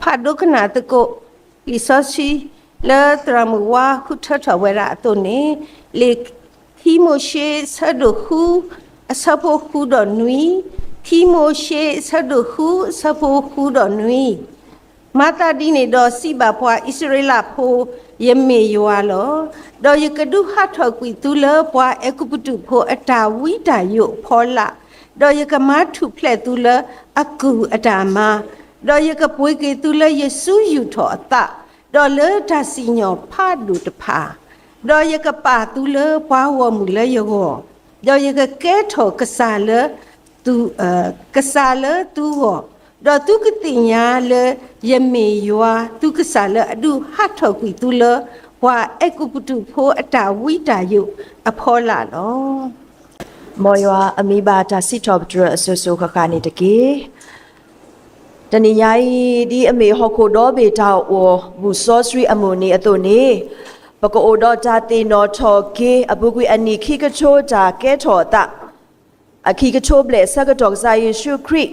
ဖးဒိကနၣ်သကိး လံာ်စီဆှံလၢသရၣ်မုၣ်ဝါဃုထၢထီၣ်ဝဲဒၣ်အသိးန့ၣ်, လံာ်ခံမိၤၡ့ အဆၢဒိၣ်ဃု အဆၢဖိဃုဒီးနွံ, ခံမိၤၡ့ အဆၢဒိၣ်ဃု အဆၢဖိဃုဒီးနွံ. မၤသးဒ်န့ၣ်ဒီးစံးဘၣ်ပှၤအံၣ်စရ့လးဖိ, ယမ့ၢ်ယွၤလီၤ. ဒီးယကဒုးဟးထီၣ်ကွံာ်သုလၢပှၤအဲၤကူပတူးဖိအတၢ်ဝံတၢ်ယိးအဖီလာ်, ဒီးယကမၤထူၣ်ဖျဲးသုလၢအကုၢ်အတၢ်မၤ, ဒီးယကပှ့ၤက့ၤသုလၢယစုယူာ်ထီၣ်အသး, ဒီးလၢတၢ်စံၣ်ညီၣ်ဖးဒိၣ်တဖၣ်, ဒီးယကပာ်သုလၢပှၤဂီၢ်မုၢ်လၢယဂီၢ်, ဒီးယကကဲထီၣ်ကစၢ်လၢ ကစၢ်လၢသုဂီၢ်, ဒီးသုကသ့ၣ်ညါလၢယမ့ၢ်ယွၤသုကစၢ်လၢအဒုးဟးထီၣ်ကွံာ်သုလၢ ပှၤအဲၤကူပတူးဖိအတၢ်ဝံတၢ်ယိးအဖီလာ်လီၤ. မ်ယွၤအမံၤဘၣ်တၢ်စံးထီၣ်ပတြၢၤအစိၤစိၤဃၣ်ဃၣ်န့ၣ်တက့ၢ်. တနံၤညါအံၤ ဒ်အမ့ၢ်ဟီၣ်ခိၣ်ဒီဘ့ၣ်တၢ်အိၣ်ဘူးစီဆှံအမုၢ်နံၤအသိးန့ၣ်, ပကအိၣ်ဒီးတၢ်သ့ၣ်နီၣ်ထီၣ်က့ၤ အပူၤကွံာ်အနံၣ်ခံကထိတၢ်ကဲထီၣ်အသး, အခံကထိဘျဲၣ်အဆၢကတီၢ် ကစၢ်ယ့ၣ်ၡူးခရံာ်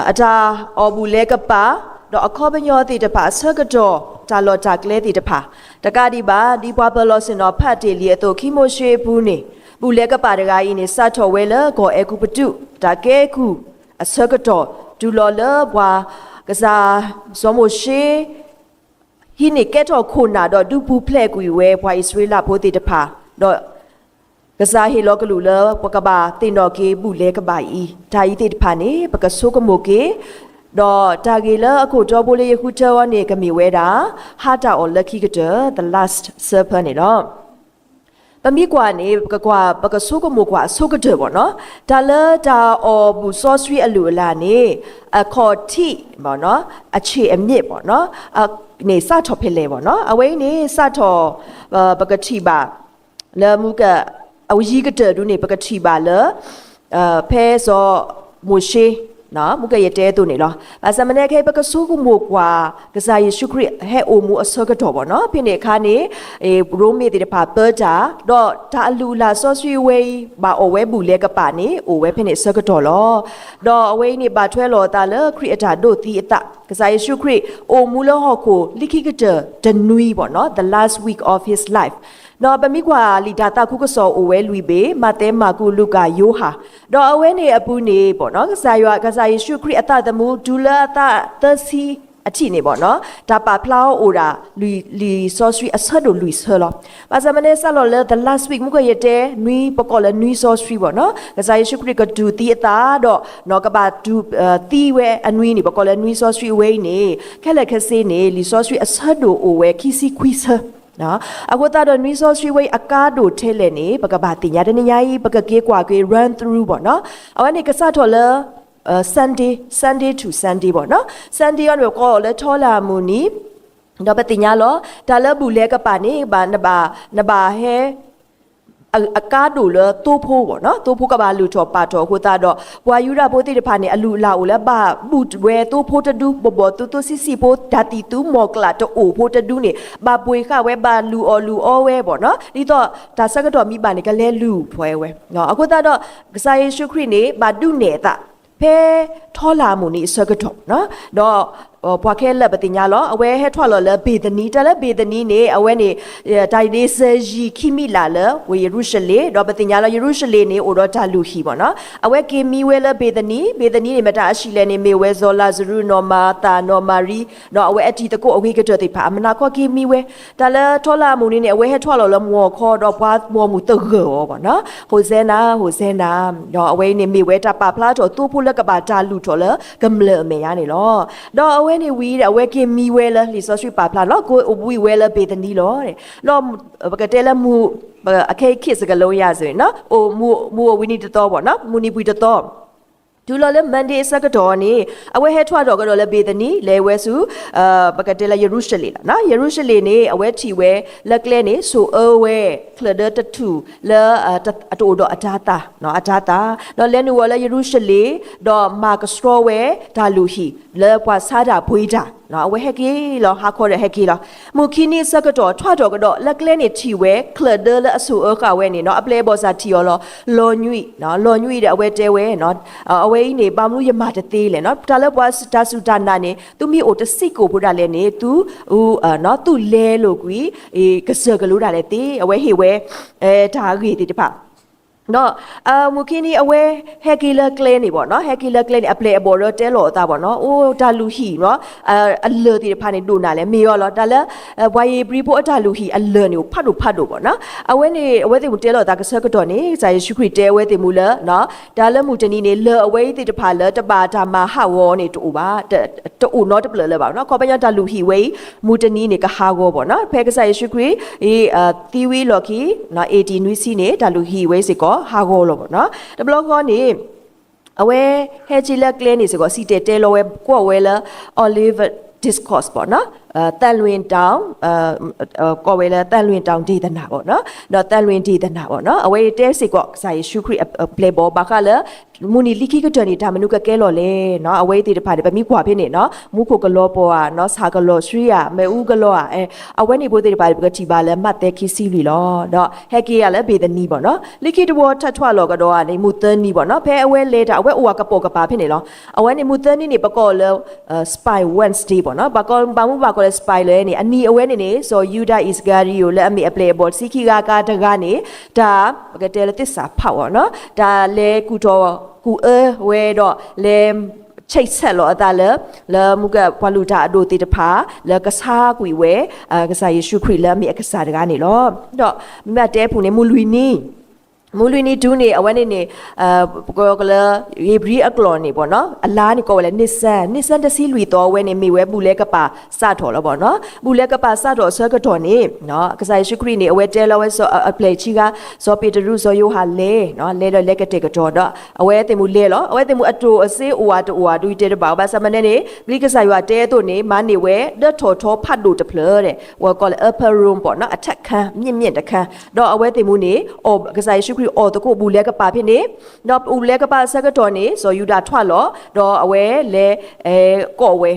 အတၢ်အီၣ်ဘူၣ်လဲၤကပာ်, ဒီးအခီပညီသ့ၣ်တဖၣ်အဆၢကတီၢ် တၢ်လီၢ်တၢ်ကျဲသ့ၣ်တဖၣ်, တကးဒံးဘၣ် ဒ်ပှၤပၢၤလီၢ်ဆ့ၣ်နီၤဖးတ့ၢ်လံအသိး ခံမိၤၡ့အပူၤန့ၣ် ဘူၣ်လဲၤကပာ်တဂၤအံၤန့ၣ် စးထီၣ်ဝဲလၢကီၢ်အဲၤကူပတူး တၢ်ကဲကုၢ်အဆၢကတီၢ် တုၤလီၤလၢပှၤ ကစၢ်စီၤမိၤၡ့ ဟံးန့ၢ်ကဲထီၣ်ခိၣ်နၢ်ဒီးဒုးပူၤဖျဲးကွံာ်ဝဲပှၤအံၣ်စရ့လးဖိသ့ၣ်တဖၣ်, ဒီး ကစၢ်ဟ့ၣ်လီၤကလူးလၢပကဘၣ်သ့ၣ်နီၣ်က့ၤဘူၣ်လဲၤကပာ်အံၤ, တၢ်အံၤသ့ၣ်တဖၣ်န့ၣ် ပကဆိကမိၣ်က့ၤ, ဒီးတၢ်ဂ့ၢ်လၢအခိၣ်တီဖိလၢယဃုထၢအီၤန့ၣ် ကမ့ၢ်ဝဲဒၣ် ဟါတၢ်အီၣ်လၢခံကတၢၢ် the Last Supper န့ၣ်လီၤ. ပမ့ၢ်ကွၢ်န့ၣ် ပကကွၢ် ပကဆိကမိၣ်ကွၢ်အဆိကတၢၢ်ဘၣ်နီၤ, တၢ်လၢတၢ်အီၣ်ဘူၣ်စီဆှံအလုၢ်အလၢ်န့ၣ် အခီၣ်ထံး အဆ့ၣ်အမြစ် န့ၣ် စးထီၣ်ဖဲလဲၣ်ဘၣ်နီၤ, အဝဲအံၤန့ၣ် စးထီၣ် ပကထံၣ်ဘၣ် လၢမူက အယံၤကတၢၢ်ဒုန့ၣ် ပကထံၣ်ဘၣ်လၢ ဖဲစီၤမိၤၡ့ မူကယတဲအသိးန့ၣ်လီၤ. ဘၣ်ဆၣ်မ့ၢ်န့ၣ်ခဲအံၤ ပကဆိကမိၣ်ကွၢ် ကစၢ်ယ့ၣ်ၡူးခရံာ်ဟဲအိၣ်မူအဆၢကတီၢ်ဘၣ်နီၤ, ဖဲန့ၣ်အခါန့ၣ် ရိမ့ၤသ့ၣ်တဖၣ်ပၢတၢ်, ဒီးတၢ်အလုၢ်အလၢ်စီဆှံဝဲအံၤ ဘၣ်အီၣ်ဝဲဘူၣ်လဲၤကပာ်န့ၣ် အိၣ်ဝဲဖဲန့ၣ်အဆၢကတီၢ်လီၤ. ဒီးအဝဲအံၤန့ၣ် ဘၣ်ထွဲလီၤအသးလၢခရံာ်အတၢ်ဒိးသံအသး, ကစၢ်ယ့ၣ်ၡူးခရံာ် အိၣ်မူလၢဟီၣ်ခိၣ် လၢခံကတၢၢ်တနွံဘၣ်နီၤ, the last week of his life. ဒီးပမ့ၢ်ကွၢ်လံာ်တၢ်သးခုကစီၣ်အိၣ်ဝဲလွံၢ်ဘ့ၣ်, မးသဲ, မၢ်ကူး, လူၤကၣ်, ယိၤဟၣ်, ဒီးအဝဲန့ၣ်အပူၤန့ၣ်ဘၣ်နီၤ, ကစၢ်ယွၤ ကစၢ်ယ့ၣ်ၡူးခရံာ်အသးသမူတုၤလၢအသးသၢဆံအထံးန့ၣ်ဘၣ်နီၤ, တၢ်ပာ်ဖျါအီၤအိၣ်ဒၣ် လံာ်စီဆှံအဆၢဒိၣ်လွံၢ်ဆၢလီၤ. ဘၣ်ဆၣ်မ့ၢ်န့ၣ် စးလီၤလၢ the last week မူကယတဲ နွံ ပကိးလၢနွံစီဆှံဘၣ်နီၤ, ကစၢ်ယ့ၣ်ၡူးခရံာ်ကတူၢ်သံအသးဒီး ကဘၣ်တူၢ်သံဝဲအနွံန့ၣ် ပကိးလၢနွံစီဆှံဝဲအံၤန့ၣ် ခဲလၢာ်ခဲဆ့န့ၣ် လံာ်စီဆှံအဆၢဒိၣ်အိၣ်ဝဲခံဆံခွံဆၢ အဃိသတးဒီးနွံစီဆှံဝဲအံၤအကါဒိၣ်ထဲလဲၣ်န့ၣ် ပကဘၣ်သ့ၣ်ညါတနံၤညါအံၤ ပကက့ၤကွၢ်က့ၤ run through ဘၣ်နီၤ, အဝဲန့ၣ်ကစးထီၣ်လၢ Sunday, Sunday to Sunday ဘၣ်နီၤ, Sunday အံၤန့ၣ် ပကိးအီၤလၢထီလၢ်အမုၢ်နံၤ, ဒီးပသ့ၣ်ညါလီၤ တၢ်လၢဘူၣ်လဲၤကပာ်န့ၣ် ဘၣ်နဘၣ်ဟဲ အကါဒိၣ်လၢသိဖိဘၣ်နီၤ, သိဖိကဘၣ်လုၢ်ထီၣ်ပာ်ထီၣ်အဃိသတးဒီး ပှၤယူဒၤဖိသ့ၣ်တဖၣ်န့ၣ် အလုၢ်အလၢ်အိၣ်လၢဘၣ်ဘူၣ်ဝဲသိဖိတဒု, ဘီၣ်ဘီၣ်သူသူဆံးဆံးဖိ တၢ်သံၣ်သူမီၢ်ကျၢ်တအိၣ်ဖိတဒုန့ၣ် ဘၣ်ပှ့ၤဃာ်ဝဲ ဘၣ်လုၢ်အီၣ်လုၢ်အီဝဲဘၣ်နီၤ, ဒ်သိးတၢ်ဆၢကတီၢ်မ့ၢ်ဘၣ်န့ၣ် ကလဲၤလုၢ်ဖဲဝဲ, အဃိသတးဒီး ကစၢ်ယ့ၣ်ၡူးခရံာ်န့ၣ် ဘၣ်ဒုးနဲၣ်အသး ဖဲထီလၢ်အမုၢ်နံၤအဆၢကတီၢ်, ဒီး ပှၤခဲလၢာ်ပသ့ၣ်ညါလီၤ အဝဲဟဲထွဲလီၤလၢဘ့ၤသနံ, တၢ်လၢဘ့ၤသနံန့ၣ် အဝဲန့ၣ် တၢ်ဒ့စၢၤယံၤခံမံးလးလၢ ဝ့ၢ်ယရူၤၡလ့ၣ်, ဒီးပသ့ၣ်ညါလီၤ ယရူၤၡလ့ၣ်န့ၣ် အိၣ်ဒီးတၢ်လုၢ်ဟံၣ်ဘၣ်နီၤ, အဝဲက့ၤမံဝဲလၢဘ့ၤသနံ, ဘ့ၤသနံန့ၣ် မတၤအဟံၣ်လဲၣ်န့ၣ် မ့ၢ်ဝဲစီၤလၤစရူး, နီၢ်မၤသၤ, နီၢ်မၤရံ, ဒီးအဝဲအတံၤသကိးအဂ့ၤကတၢၢ်သ့ၣ်တဖၣ် အမနၤခီက့ၤမံဝဲ, တၢ်လၢထီလၢ်အမုၢ်နံၤန့ၣ် အဝဲဟဲထွဲလီၤလၢမွၢ်ခီ ဒီးပှၤပိာ်မုၣ်သဂၢၢ်အီၤဘၣ်နီၤ, ဟိၣ်စဲနၤ, ဟိၣ်စဲနၤ, ဒီးအဝဲအံၤန့ၣ်မ့ၢ်ဝဲတၢ်ပာ်ဖျါထီၣ်သိဖိလၢကဘၣ်တၢ်လုၢ်ထီၣ်လၢကမျၢၢ်အမဲာ်ညါန့ၣ်လီၤ. ဒီးအဝဲန့ၣ်ဝံၤ အဝဲက့ၤမံဝဲလၢလံာ်စီဆှံပာ်ဖျါလီၤ ကအိၣ်ဘှံးဝဲလၢဘ့ၤသနံလီၤ. ဒီးပကတဲလၢမုၢ် အခဲအံၤ ခေတ်စကားလုံးအရဆိုရင် အိၣ်မုၢ်အိၣ်ဝံၤနံၤတသီဘၣ်နီၤ, မုၢ်နံၤပှဲၤတသီ တုၤလီၤလၢ Monday အဆၢကတီၢ်န့ၣ် အဝဲဟဲထွဲထီၣ်ကဒီးလၢဘ့ၤသနံ လဲၤဝဲဆူ ပကတဲလၢယရူၤၡလ့ၣ်လီၤ. ယရူၤၡလ့ၣ်န့ၣ် အဝဲထံၣ်ဝဲလၢကျဲန့ၣ် ဆိၣ်အၢဝဲ ချၢၣ်ဒၢတထူၣ်လၢ အတအိၣ်ဒီးအတၤသၣ် အတၤသၣ်, ဒီးလဲၤနုာ်ဝဲလၢယရူၤၡလ့ၣ် ဒီးမၤကဆှီဝဲတၢ်လုၢ်ဟံၣ်လၢပှၤဆါတၢ်ပှ့ၤတၢ် အဝဲဟဲက့ၤလီၤ ဟါခီဒီးဟဲက့ၤလီၤ. မုၢ်ခံနံၤအဆၢကတီၢ် ထွဲထီၣ်ကဒီး လၢကျဲန့ၣ်ထံၣ်ဝဲ ချၢၣ်ဒၢလၢအဆိၣ်အၢဃာ်ဝဲန့ၣ်နီၤ အပျဲၢ်အဘီၣ်စၢ်ထံၣ်အီၤလီၤ. လီၤညွံး, လီၤညွံးဒီးအဝဲတဲဝဲ အဝဲအံၤန့ၣ် ဘၣ်မနုၤယမၤတသ့လဲၣ်နီၤ. တၢ်လၢပှၤတၢ်စူၢ်တၢ်နာ်န့ၣ် သုမ့ၢ်အိၣ်တစဲးကိၣ်ဖိဒၣ်လဲာ်န့ၣ် သု သုလဲလိာ်ကွံာ် ကစၢၢ်ကလိဒၣ်လဲာ်သ့ အဝဲဟ့ၣ်ဝဲ တၢ်ဂ့ၢ်သ့ၣ်တဖၣ် ဒီး မုၢ်ခံနံၤအဝဲ ဟဲက့ၤလၢကျဲန့ၣ်ဘၣ်နီၤ ဟဲက့ၤလၢကျဲန့ၣ် အပျဲၢ်အဘီၣ်ဒီးတဲလီၤအသးဘၣ်နီၤ အိၣ်တၢ်လုၢ်ဟံၣ်နီၤ အလၢၢ်သ့ၣ်တဖၣ်န့ၣ် ဒိၣ်နၢ်လဲၣ် မ့ၢ်အီၤလီၤ. တၢ်လၢ ပှၤဧ့ၤဘြံၤဖိအတၢ်လုၢ်ဟံၣ်အလၢၢ်န့ၣ် အိၣ်ဖးဒိၣ်ဖးဒိၣ်ဘၣ်နီၤ. အဝဲန့ၣ် အဝဲသ့ၣ်မူတဲလီၤအသးကဆၢကတီၢ်န့ၣ် ကစၢ်ယ့ၣ်ၡူးခရံာ်တဲအဝဲသ့ၣ်မူလၢ တၢ်လၢမုၢ်တနံၤန့ၣ် လၢၢ်အဝဲအံၤသ့ၣ်တဖၣ်လၢတဘၣ်တၢ်မၤဟးဂီၤန့ၣ်တအိၣ်ဘၣ် တအိၣ်နီတဖျၢၣ်လၢၤဘၣ်နီၤ. ခီပညီတၢ်လုၢ်ဟံၣ်ဝဲအံၤ မုၢ်တနံၤန့ၣ် ကဟးဂီၤဘၣ်နီၤ. ဖဲကစၢ်ယ့ၣ်ၡူးခရံာ်အံၤ သံဝံၤလီၢ်ခံ AD နွံဆံန့ၣ် တၢ်လုၢ်ဟံၣ်ဝဲစ့ၢ်ကီး ဟးဂီၤလီၤဘၣ်နီၤ. တဘျီဃီန့ၣ် အဝဲဟဲက့ၤလၢကျဲန့ၣ်စ့ၢ်ကီး စံၣ်တဲၤတဲလီၤဝဲ ကိးဝဲလၢ Olivet Discourse ဘၣ်နီၤ သံလွင်တောင် ကိးဝဲလၢ သံလွင်တောင်ဒေသနာ ဘၣ်နီၤ ဒီး သံလွင်ဒေသနာ ဘၣ်နီၤ. အဝဲတဲစ့ၢ်ကီး ကစၢ်ယ့ၣ်ၡူးခရံာ်အပျဲၢ်အဘီၣ် ဘၣ်ဃးလၢ မုၢ်နံၤလံခံကတၢၢ်န့ၣ် တၢ်မနုၤကကဲလီၤလဲၣ်နီၤ. အဝဲအံၤသ့ၣ်တဖၣ်န့ၣ် ပမ့ၢ်ကွၢ်ဖဲန့ၣ်နီၤ မူခိၣ်ကလီၤပှီၢ်ဧါနီၤ ဆၣ်ကလီၤဆှံဧါ မ့ၣ်အူကလီၤဧါ အဝဲန့ၣ်ဖိသ့ၣ်တဖၣ်န့ၣ် ပကထံၣ်ဘၣ်လၢ မးသဲခံဆံလွံၢ်လီၤ. ဒီးဟဲက့ၤယၤလၢဘ့ၤသနံဘၣ်နီၤ လၢခံတဝီထးထွးလီၤကဒီးဧါန့ၣ် မုၢ်သၢနံၤဘၣ်နီၤ ဖဲအဝဲလဲၤတၢ် အဝဲအိၣ်အကပိာ်ကပၤဖဲန့ၣ်လီၤ. အဝဲန့ၣ် မုၢ်သၢနံၤန့ၣ် ပကိးလၢ Ash Wednesday ဘၣ်နီၤ ဘၣ်မနုၤဘၣ်ကိးလၢ Ash Wednesday လဲၣ်န့ၣ် အနံၤအဝဲန့ၣ်န့ၣ် စီၤယူဒၤအံးစကၤရံယိာ် လၢအမ့ၢ်အပျဲၢ်အဘီၣ်တဆံခံဂၤအကါတဂၤန့ၣ် တၢ် ပကတဲလၢသစ္စာဖောက် ဘၣ်နီၤ တၢ်လဲၤကူၣ်ထီၣ်ကူၣ်အၢဝဲဒီး လဲၤ ချိတ်ဆက် လီၤအသးလၢ လၢမူကပှၤလုၢ်တၢ်အဒိၣ်သ့ၣ်တဖၣ် လၢကဆါကွံာ်ဝဲ ကစၢ်ယ့ၣ်ၡူးခရံာ်လၢအမ့ၢ်အကစၢ်တဂၤန့ၣ်လီၤ. ဒီးမ့ၢ်ဘၣ်တဲဖုၣ်န့ၣ် မုၢ်လွံၢ်နံၤ မုၢ်လွံၢ်နံၤတုၤန့ၣ် အဝဲန့ၣ်န့ၣ် ပကလၢ ဧ့ၤဘြံၤအကျိာ်န့ၣ်ဘၣ်နီၤ အလါန့ၣ်ကိးဝဲလၢ Nisan, Nisan တဆံလွံၢ်သီ အဝဲန့ၣ်မ့ၢ်ဝဲဘူးလဲကပၤစးထီၣ်လီၤဘၣ်နီၤ. ဘူးလဲကပၤစးထီၣ်အဆၢကတီၢ်န့ၣ် ကစၢ်ယ့ၣ်ၡူးခရံာ်န့ၣ် အဝဲတဲလီၤဝဲ အပျဲၢ်ဆံဂၤ စီၤပ့းတရူး စီၤယိၤဟၣ်လဲၤ လဲၤဒီးလဲၤကတဲာ်ကတီၤဒီး အဝဲသ့ၣ်မူလဲၤလီၤ. အဝဲသ့ၣ်မူအတိၢ်အစ့အိၣ်ဧါတအိၣ်ဧါ ဒုးတဲတဘၣ် ဘၣ်ဆၣ်မနုၤန့ၣ် ပကစၢ်ယွၤတဲအသိးန့ၣ် မၤန့ၢ်ဝဲ ဒၢထီၣ်ထီဖးဒိၣ်တဖျၢၣ်ဒီး ဝဲကိးလၢ upper room ဘၣ်နီၤ အထက်ခန်း မြင့်မြင့်တခန်း ဒီးအဝဲသ့ၣ်မူန့ၣ် ကစၢ်ယ့ၣ်ၡူးခရံာ်အီၣ်သကိးဘူးလဲကပၤဖဲန့ၣ် ဒီးဘူးလဲကပၤအဆၢကတီၢ်န့ၣ် စီၤယူဒၤထွဲလီၤ ဒီးအဝဲလဲၤ ကိးဝဲ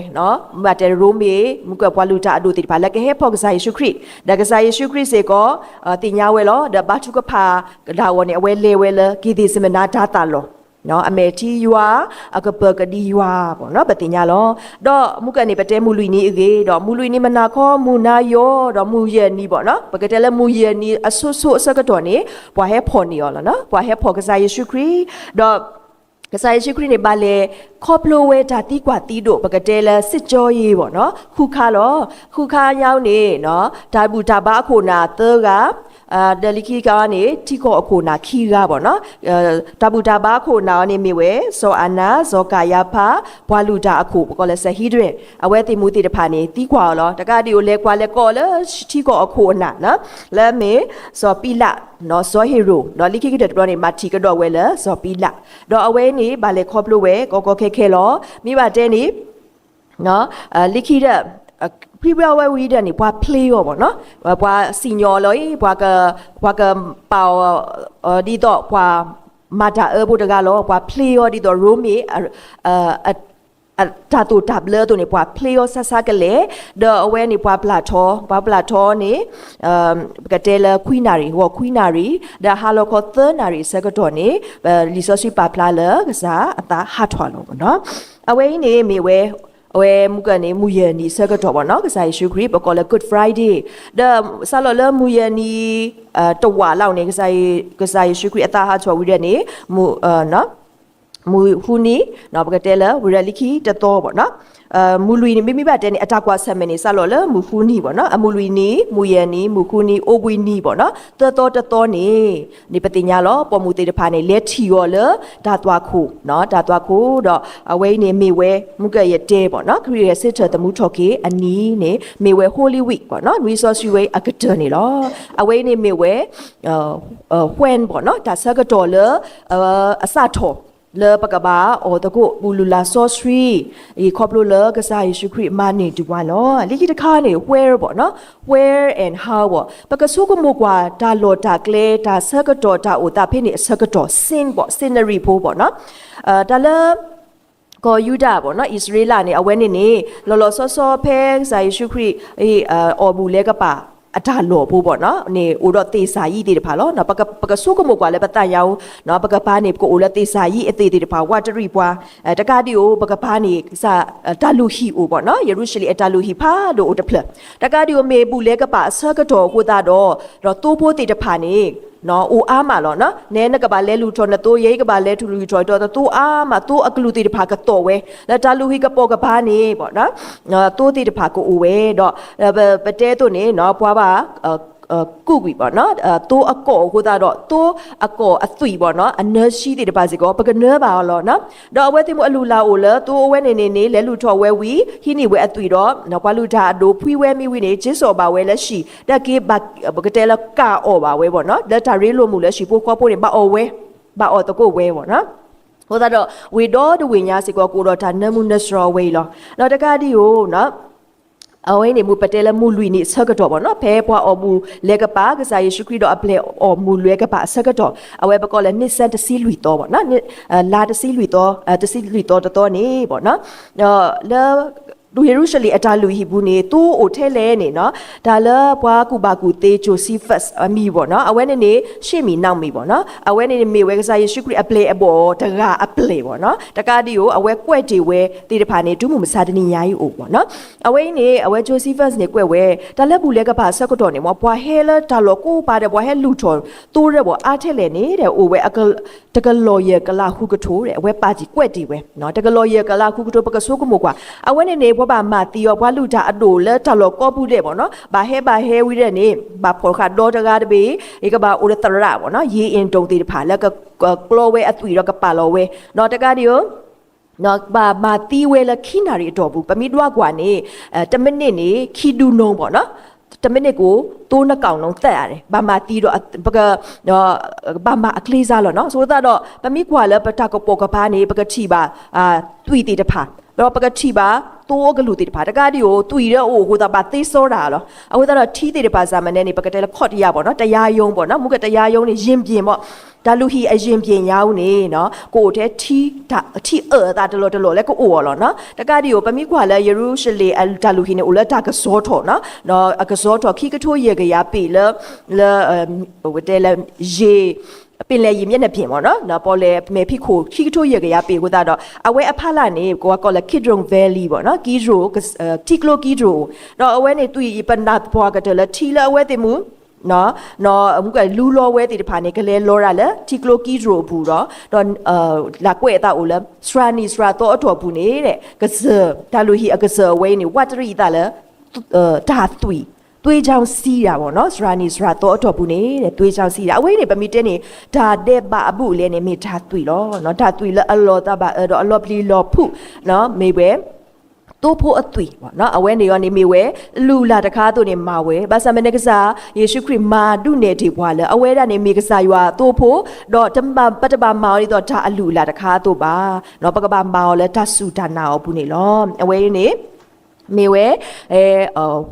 ဘၣ်တဲရိမ့ၤ မူကပှၤလုၢ်တၢ်အဒိၣ်သ့ၣ်တဖၣ် လၢကဟဲဖီၣ်ကစၢ်ယ့ၣ်ၡူးခရံာ် ဒီးကစၢ်ယ့ၣ်ၡူးခရံာ်စ့ၢ်ကီး သ့ၣ်ညါဝဲလီၤ. ဒီးဘါထုကဖၣ်ကဒါအီၤန့ၣ် အဝဲလဲၤဝဲလၢ က့ၤသ့ၣ်စမနါတၤသၣ်လီၢ် အမဲာ်ထံယွၤ အကပၢၤကဒံယွၤဘၣ်နီၤ ပသ့ၣ်ညါလီၤ. ဒီးမူကန့ၣ် ပတဲမုၢ်လွံၢ်နံၤအဂ့ၢ် ဒီးမုၢ်လွံၢ်နံၤမုၢ်နၤခီ မုၢ်နၤယီၤ ဒီးမုၢ်ယဲၢ်နံၤဘၣ်နီၤ ပကတဲလၢမုၢ်ယဲၢ်နံၤအဆိဆိအဆၢကတီၢ်န့ၣ် ပှၤဟဲဖီၣ်န့ၢ်အီၤလီၤနီၤ ပှၤဟဲဖီၣ်ကစၢ်ယ့ၣ်ၡူးခရံာ် ဒီး ကစၢ်ယ့ၣ်ၡူးခရံာ်န့ၣ် ဘၣ်လဲၤခီဖျိဝဲတၢ်သံကွၢ်သံဒိၣ် ပကတဲလၢ စစ်ကြောရေး ဘၣ်နီၤ ဃုခါလီၤ. ဃုခါညါန့ၣ် တၢ်ဘူၣ်တၢ်ဘါအခိၣ်နၢ်သၢဂၤ ဒီးလၢခံကါန့ၣ် ထံကီၢ်အခိၣ်နၢ်ခံဂၤဘၣ်နီၤ တၢ်ဘူၣ်တၢ်ဘါအခိၣ်နၢ်အီၤန့ၣ်မ့ၢ်ဝဲ စီၤအၤနၤ စီၤကၤယၤဖး ပှၤလုၢ်တၢ်အခိၣ် ပကိးလၢ Sanhedrin အဝဲသ့ၣ်မူသ့ၣ်တဖၣ်န့ၣ် သံကွၢ်အီၤလီၤ. တကးဒံးအိၣ်လဲၤကွၢ်လဲၤကိးလၢထံကီၢ်အခိၣ်အနၢ် လၢအမ့ၢ် စီၤပံလး စီၤဟ့ၤရိာ် ဒီးလၢခံကတၢၢ်တဘျီန့ၣ် မၤထံၣ်ကဒီးဝဲလၢစီၤပံလး ဒီးအဝဲန့ၣ် ဘၣ်လဲၤခီဖျိဝဲ ကီကီခဲခဲလီၤ. မ့ၢ်ဘၣ်တဲန့ၣ် လၢခံဒီး ဖဲဝဲဝဲဝံၤဒီးန့ၣ် ပှၤဖျ့အီၤဘၣ်နီၤ ပှၤစံၣ်ညီၣ်အီၤလီၤအံၤ ပှၤကပာ်အီၤ ဒ်သိးပှၤမၤတၢ်အၢဖိတဂၤလီၤ. ပှၤဖျ့အီၤဒ်သိးရိမ့ၤ တၢ်သိၣ်တၢ်ဘျၢအသိးန့ၣ် ပှၤဖျ့အီၤဆါဆါကလဲာ် ဒီးအဝဲန့ၣ် ပှၤပျၢ်ထီ ပှၤပျၢ်ထီန့ၣ် ပကတဲလၢခွံနၣ်ရံၣ် ဂီၤခွံနၣ်ရံၣ် ဒီးဟါလီၤခီသၢနၣ်ရံၣ်အဆၢကတီၢ်န့ၣ် လံာ်စီဆှံပာ်ဖျါလၢကစၢ်အသးဟးထီၣ်လီၤနီၤ. အဝဲအံၤန့ၣ်မ့ၢ်ဝဲ အဝဲမုၢ်ကန့ၣ် မုၢ်ယဲၢ်နံၤအဆၢကတီၢ်ဘၣ်နီၤ ကစၢ်ယ့ၣ်ၡူးခရံာ် ပကိးလၢ Good Friday ဒီးစးလီၤလၢမုၢ်ယဲၢ်နံၤ တဝာ်လီၤန့ၣ် ကစၢ်ယ့ၣ်ၡူးခရံာ်အသးဟးထီၣ်ဝံၤဒီးန့ၣ် မုၢ်ဃုနံၤ ပကတဲလၢ ဝံၤဒီးလၢခံတသီဘၣ်နီၤ မုၢ်လွံၢ်နံၤ မ့မ့ၢ်ဘၣ်တဲန့ၣ် အတၢ်ကွၢ်ဆၢၣ်မဲာ်န့ၣ် စးလီၤလၢမုၢ်ဃုနံၤဘၣ်နီၤ အမုၢ်လွံၢ်နံၤ မုၢ်ယဲၢ်နံၤ မုၢ်ဃုနံၤ အိၣ်ဘှံးနံၤဘၣ်နီၤ သၢသီတသီန့ၣ် န့ၣ်ပသ့ၣ်ညါလီၤ ပိာ်မုၣ်သ့ၣ်တဖၣ်န့ၣ် လဲၤထံၣ်အီၤလၢတၢ်သွၣ်ခိၣ် တၢ်သွၣ်ခိၣ်ဒီး အဝဲအံၤန့ၣ်မ့ၢ်ဝဲ မုၢ်ကယတဲဘၣ်နီၤ ခရံာ်ဂဲၤဆၢထၢၣ်သမူထီၣ်က့ၤအနံၤန့ၣ် မ့ၢ်ဝဲ Holy Week ဘၣ်နီၤ နွံစီဆှံဝဲအကတၢၢ်န့ၣ်လီၤ. အဝဲအံၤန့ၣ်မ့ၢ်ဝဲ when ဘၣ်နီၤ တၢ်ဆၢကတီၢ်လၢ အစးထီၣ် လၢပကဘၣ်အီၣ်သကိး ဘူၣ်လုၢ်လၢ်စီဆှံ အံၤခီဖျိလၢကစၢ်ယ့ၣ်ၡူးခရံာ်မၤန့ၢ်ဒံးပှၤလီၤ. လၢခံတခါန့ၣ် where ဘၣ်နီၤ where and how ဘၣ် ပကဆိကမိၣ်ကွၢ် တၢ်လီၢ်တၢ်ကျဲ တၢ်ဆၢကတီၢ်တၢ်အိၣ်သးဖဲန့ၣ်အဆၢကတီၢ် scene ဘၣ် scenery ဖိဘၣ်နီၤ တၢ်လၢ ကီၢ်ယူဒၤဘၣ်နီၤ အံၣ်စရ့လးန့ၣ် အဝဲန့ၣ်န့ၣ် လီၤလီၤဆီဆီဖဲကစၢ်ယ့ၣ်ၡူးခရံာ် အီၣ်ဘူၣ်လဲၤကပၤ အတၢ်လီၢ်ဖိဘၣ်နီၤန့ၣ် အိၣ်ဒီးသ့ၣ်စၢ်ယံၤသ့ၣ်တဖၣ်လီၤ. ပကဆိကမိၣ်ကွၢ်လၢပသးညါအူ ပကပၤန့ၣ် ပကအိၣ်လၢသ့ၣ်စၢ်ယံၤအသ့ၣ်သ့ၣ်တဖၣ် ဝးတရံးပှၤ တကးဒံးအိၣ် ပကပၤန့ၣ် ကစၢ်တၢ်လုၢ်ဟံၣ်အိၣ်ဘၣ်နီၤ ယရူၤၡလ့ၣ်အတၢ်လုၢ်ဟံၣ်ဖးဒိၣ်အိၣ်တဖျၢၣ် တကးဒံးအိၣ် မ့ၢ်ဘူၣ်လဲၤကပၤအဆၢကတီၢ်အဃိသတးဒီး ဒီးသိဖိသ့ၣ်တဖၣ်န့ၣ် အိၣ်အါမးလီၤ. နဲနကဘၣ်လဲၤလုၢ်ထီၣ်နသိ ယဲယကဘၣ်လဲၤထူၣ်လုၢ်ထီၣ်ဒီးသိအါမး သိအကလုာ်သ့ၣ်တဖၣ်ကသီၣ်ဝဲ လၢတၢ်လုၢ်ဟံၣ်ကပိာ်ကပၤန့ၣ် သိသ့ၣ်တဖၣ်ကအိၣ်ဝဲဒီး ပတဲအသိးန့ၣ် ပှၤဘၣ် ကူးကွံာ်ဘၣ်နီၤ သိအကီၢ်အဃိသတးဒီး သိအကီၢ်အသွံၣ်ဘၣ်နီၤ အနၢဆှံသ့ၣ်တဖၣ်စ့ၢ်ကီး ပကနၢဘၣ်အီၤလီၤ. ဒီးအဝဲသ့ၣ်မ့ၢ်အလုၢ်အလၢ်အိၣ်လၢ သိအဝဲန့ၣ်န့ၣ်န့ၣ် လဲၤလုၢ်ထီၣ်ဝဲဝံၤ ဟံးန့ၢ်ဝဲအသွံၣ်ဒီး ပှၤလုၢ်တၢ်အဒိၣ်ဖှံဝဲမ့ၢ်ဝံၤန့ၣ် က့ၤစိာ်ဘၣ်ဝဲလၢဟံၣ် တၢ်က့ၤဘၣ် ပကတဲလၢကၢ်အီၣ်ဘၣ်ဝဲဘၣ်နီၤ လၢတၢ်ရ့လိာ်မုာ်လၢဟံၣ်ဖိဃီဖိန့ၣ် ဘၣ်အီၣ်ဝဲ ဘၣ်အီၣ်သကိးဝဲဘၣ်နီၤ အဃိသတးဒီး ဝ့ၢ်ဒီတဝ့ၢ်ညါစ့ၢ်ကီး ကအိၣ်ဒီးတၢ်နၢမူနၢဆှီအဝဲအံၤလီၤ. ဒီးတကးဒံးအိၣ် အဝဲအံၤန့ၣ် မ့ၢ်ပတဲလၢမုၢ်လွံၢ်နံၣ်အဆၢကတီၢ်ဘၣ်နီၤ ဖဲပှၤအီၣ်ဘူၣ်လဲၤကပၤ ကစၢ်ယ့ၣ်ၡူးခရံာ်ဒီးအပျဲၢ်အီၣ်မုၢ်လွဲၤကပၤအဆၢကတီၢ် အဝဲပကိးလၢ နံၣ်စၢၣ်တဆံလွံၢ်သီဘၣ်နီၤ လါတဆံလွံၢ်သီ တဆံလွံၢ်သီတသီန့ၣ်ဘၣ်နီၤ လၢ ယရူၤၡလ့ၣ်အတၢ်လုၢ်ဟံၣ်ပူၤန့ၣ် သိအိၣ်ထဲလဲၣ်န့ၣ်နီၤ တၢ်လၢပှၤကူၣ်ဘၣ်ကူၣ်သ့ Josephus အမံၤဘၣ်နီၤ အဝဲန့ၣ်န့ၣ် ရှ့ၣ်မံၤနီၣ်မံၤဘၣ်နီၤ အဝဲန့ၣ်န့ၣ်မ့ၢ်ဝဲကစၢ်ယ့ၣ်ၡူးခရံာ်အပျဲၢ်အဘီၣ်တဂၤအပျဲၢ်ဘၣ်နီၤ တကးဒံးအိၣ် အဝဲကွဲးတ့ၢ်ဝဲသ့ၣ်တဖၣ်န့ၣ် တုၤမုၢ်မဆါတနံၤညါအံၤအိၣ်ဘၣ်နီၤ အဝဲအံၤန့ၣ် အဝဲ Josephus န့ၣ် ကွဲးဝဲ တၢ်လၢဘူၣ်လဲၤကပၤအဆၢကတီၢ်န့ၣ် မ်ပှၤဟဲလၢတၢ်လီၢ်ကိးပၤဒီး ပှၤဟဲလုၢ်ထီၣ်သိဒီးဘၣ်အါထဲလဲၣ်န့ၣ်ဒီး အိၣ်ဝဲ တကလီၢ်ယဲၢ်ကလးဃုကထိဒီး အဝဲပာ်စံးကွဲးတ့ၢ်ဝဲ တကလီၢ်ယဲၢ်ကလးဃုကထိ ပကဆိကမိၣ်ကွၢ် အဝဲန့ၣ်န့ၣ် ပှၤဘၣ်မၤသံအီၤပှၤလုၢ်တၢ်အဒိၣ်လၢတၢ်လီၢ်ကိးပူၤဒဲးဘၣ်နီၤ ဘၣ်ဟဲဘၣ်ဟဲဝံၤဒဲးန့ၣ် ဘၣ်ဖီၣ်ဃာ်ဒီတဂၤတဘ့ၣ် ယကဘၣ်အိၣ်ဒီးသရၣ်ဘၣ်နီၤ ယ့ၣ်အ့ၣ်တိၣ်သ့ၣ်တဖၣ်လၢကကျီဝဲအသွံၣ်ဒီးကပာ်လီၤဝဲ ဒီးတကးဒံး ဘၣ်မၤသံဝဲလၢခံနၣ်ရံၣ်အတီၢ်ပူၤ ပမ့ၢ်ဒွးကွၢ်န့ၣ် တမံးနံးန့ၣ် ခံဒူနိဘၣ်နီၤ တမံးနံးကိၢ် သိနကီၢ်နုၣ်သၢအါန့ၣ် ဘၣ်မၤသံဒီး ပက ဘၣ်မၤအကျ့စါလီၤနီၤ ဆိသးဒီး ပမ့ၢ်ကွၢ်လၢပတၢ်ကပိာ်ကပၤန့ၣ် ပကထံၣ်ဘၣ် သွံၣ်သ့ၣ်တဖၣ် ဒီးပကထံၣ်ဘၣ် သိအကလုာ်သ့ၣ်တဖၣ် တကးဒံးအိၣ် သွံၣ်ဒီးအိၣ်အဃိသတးဘၣ်သ့စီတၢ်လီၤ အဃိသတးဒီးထံသ့ၣ်တဖၣ် စၢ်မနဲန့ၣ် ပကတဲလၢခီၣ်တယၢ်ဘၣ်နီၤ တယၢ်ယုံဘၣ်နီၤ မူကတယၢ်ယုံန့ၣ် ယင်ပြင်ဘၣ် တၢ်လုၢ်ဟံၣ်အယင်ပြင်ညါအူန့ၣ် ကအိၣ်ထဲ ထံအၢၣ်အသးတလီၢ်တလီၢ်လၢကအိၣ်အီၤလီၤနီၤ တကးဒံးအိၣ် ပမ့ၢ်ကွၢ်လၢယရူၤၡလ့ၣ်အတၢ်လုၢ်ဟံၣ်န့ၣ် အိၣ်လၢတၢ်ကစီထီၣ်နီၤ အကစီထီၣ်ခံကထိယဲၢ်ကယၤပ့ၣ်လၢ လၢ ပတဲလၢ ယ့ၣ် ပ့ၤလဲၣ်ယံာ်မျဲၢ်နပ့ၣ်မ့ၢ်နီၤ ပီၣ်လဲၣ်မဲာ်ဖံးခိၣ်ခံကထိယဲၢ်ကယၤပ့ၣ်အဃိသတးဒီး အဝဲအဖီလာ်န့ၣ် ပှၤကိးလၢ Kidron Valley ဘၣ်နီၤ ကံဒြိၣ် ထံကျိကံဒြိၣ် ဒီးအဝဲန့ၣ် သွံၣ်အံၤပနၢ်ပှၢ်ကတၢၢ်လၢထံလၢအဝဲသ့ၣ်မူ မူကလူလီၤဝဲသ့ၣ်တဖၣ်န့ၣ် ကလဲၤလီၤရၤလၢထံကျိကံဒြိၣ်အပူၤဒီး ဒီး လၢကွဲးအသးအိၣ်လၢ စှၤနံၤစှၤသီအတီၢ်ပူၤန့ၣ် ကစၢၢ် တၢ်လုၢ်ဟံၣ်အကစၢၢ်အဝဲအံၤန့ၣ် ဝးတရံးအသးလၢ တၢ်သွံၣ် သွေးကြောင့်စီးတာဘၣ်နီၤ စှၤနံၤစှၤသီအတီၢ်ပူၤန့ၣ် သွေးကြောင့်စီးတာ အဝဲအံၤန့ၣ် ပမ့ၢ်တဲန့ၣ် တၢ်ဒဲးဘးအဘူးအလဲန့ၣ် မ့ၢ်တၢ်သွံၣ်လီၤ တၢ်သွံၣ်လၢအလီၤသးဘၣ်အၢဒီးအလီၤပျံၤလီၤဖုး မ့ၢ်ဝဲ သိဖိအသွံၣ်ဘၣ်နီၤ အဝဲန့ၣ်အံၤန့ၣ်မ့ၢ်ဝဲ အလုၢ်အလၢ်တခါအသိးန့ၣ်မၤဝဲ ဘၣ်ဆၣ်မ့ၢ်န့ၣ်ကစၢ်ယ့ၣ်ၡူးခရံာ်မၤဒုးနဲၣ်တ့ၢ်ပှၤလၢ အဝဲဒၣ်န့ၣ်မ့ၢ်ကစၢ်ယွၤအသိဖိ ဒီးပတဘၣ်မၤအီၤဒ်သိးတၢ်အလုၢ်အလၢ်တခါအသိးဘၣ် ပကဘၣ်မၤအီၤလၢတၢ်စူၢ်တၢ်နာ်အီၤအပူၤန့ၣ်လီၤ အဝဲအံၤန့ၣ် မ့ၢ်ဝဲ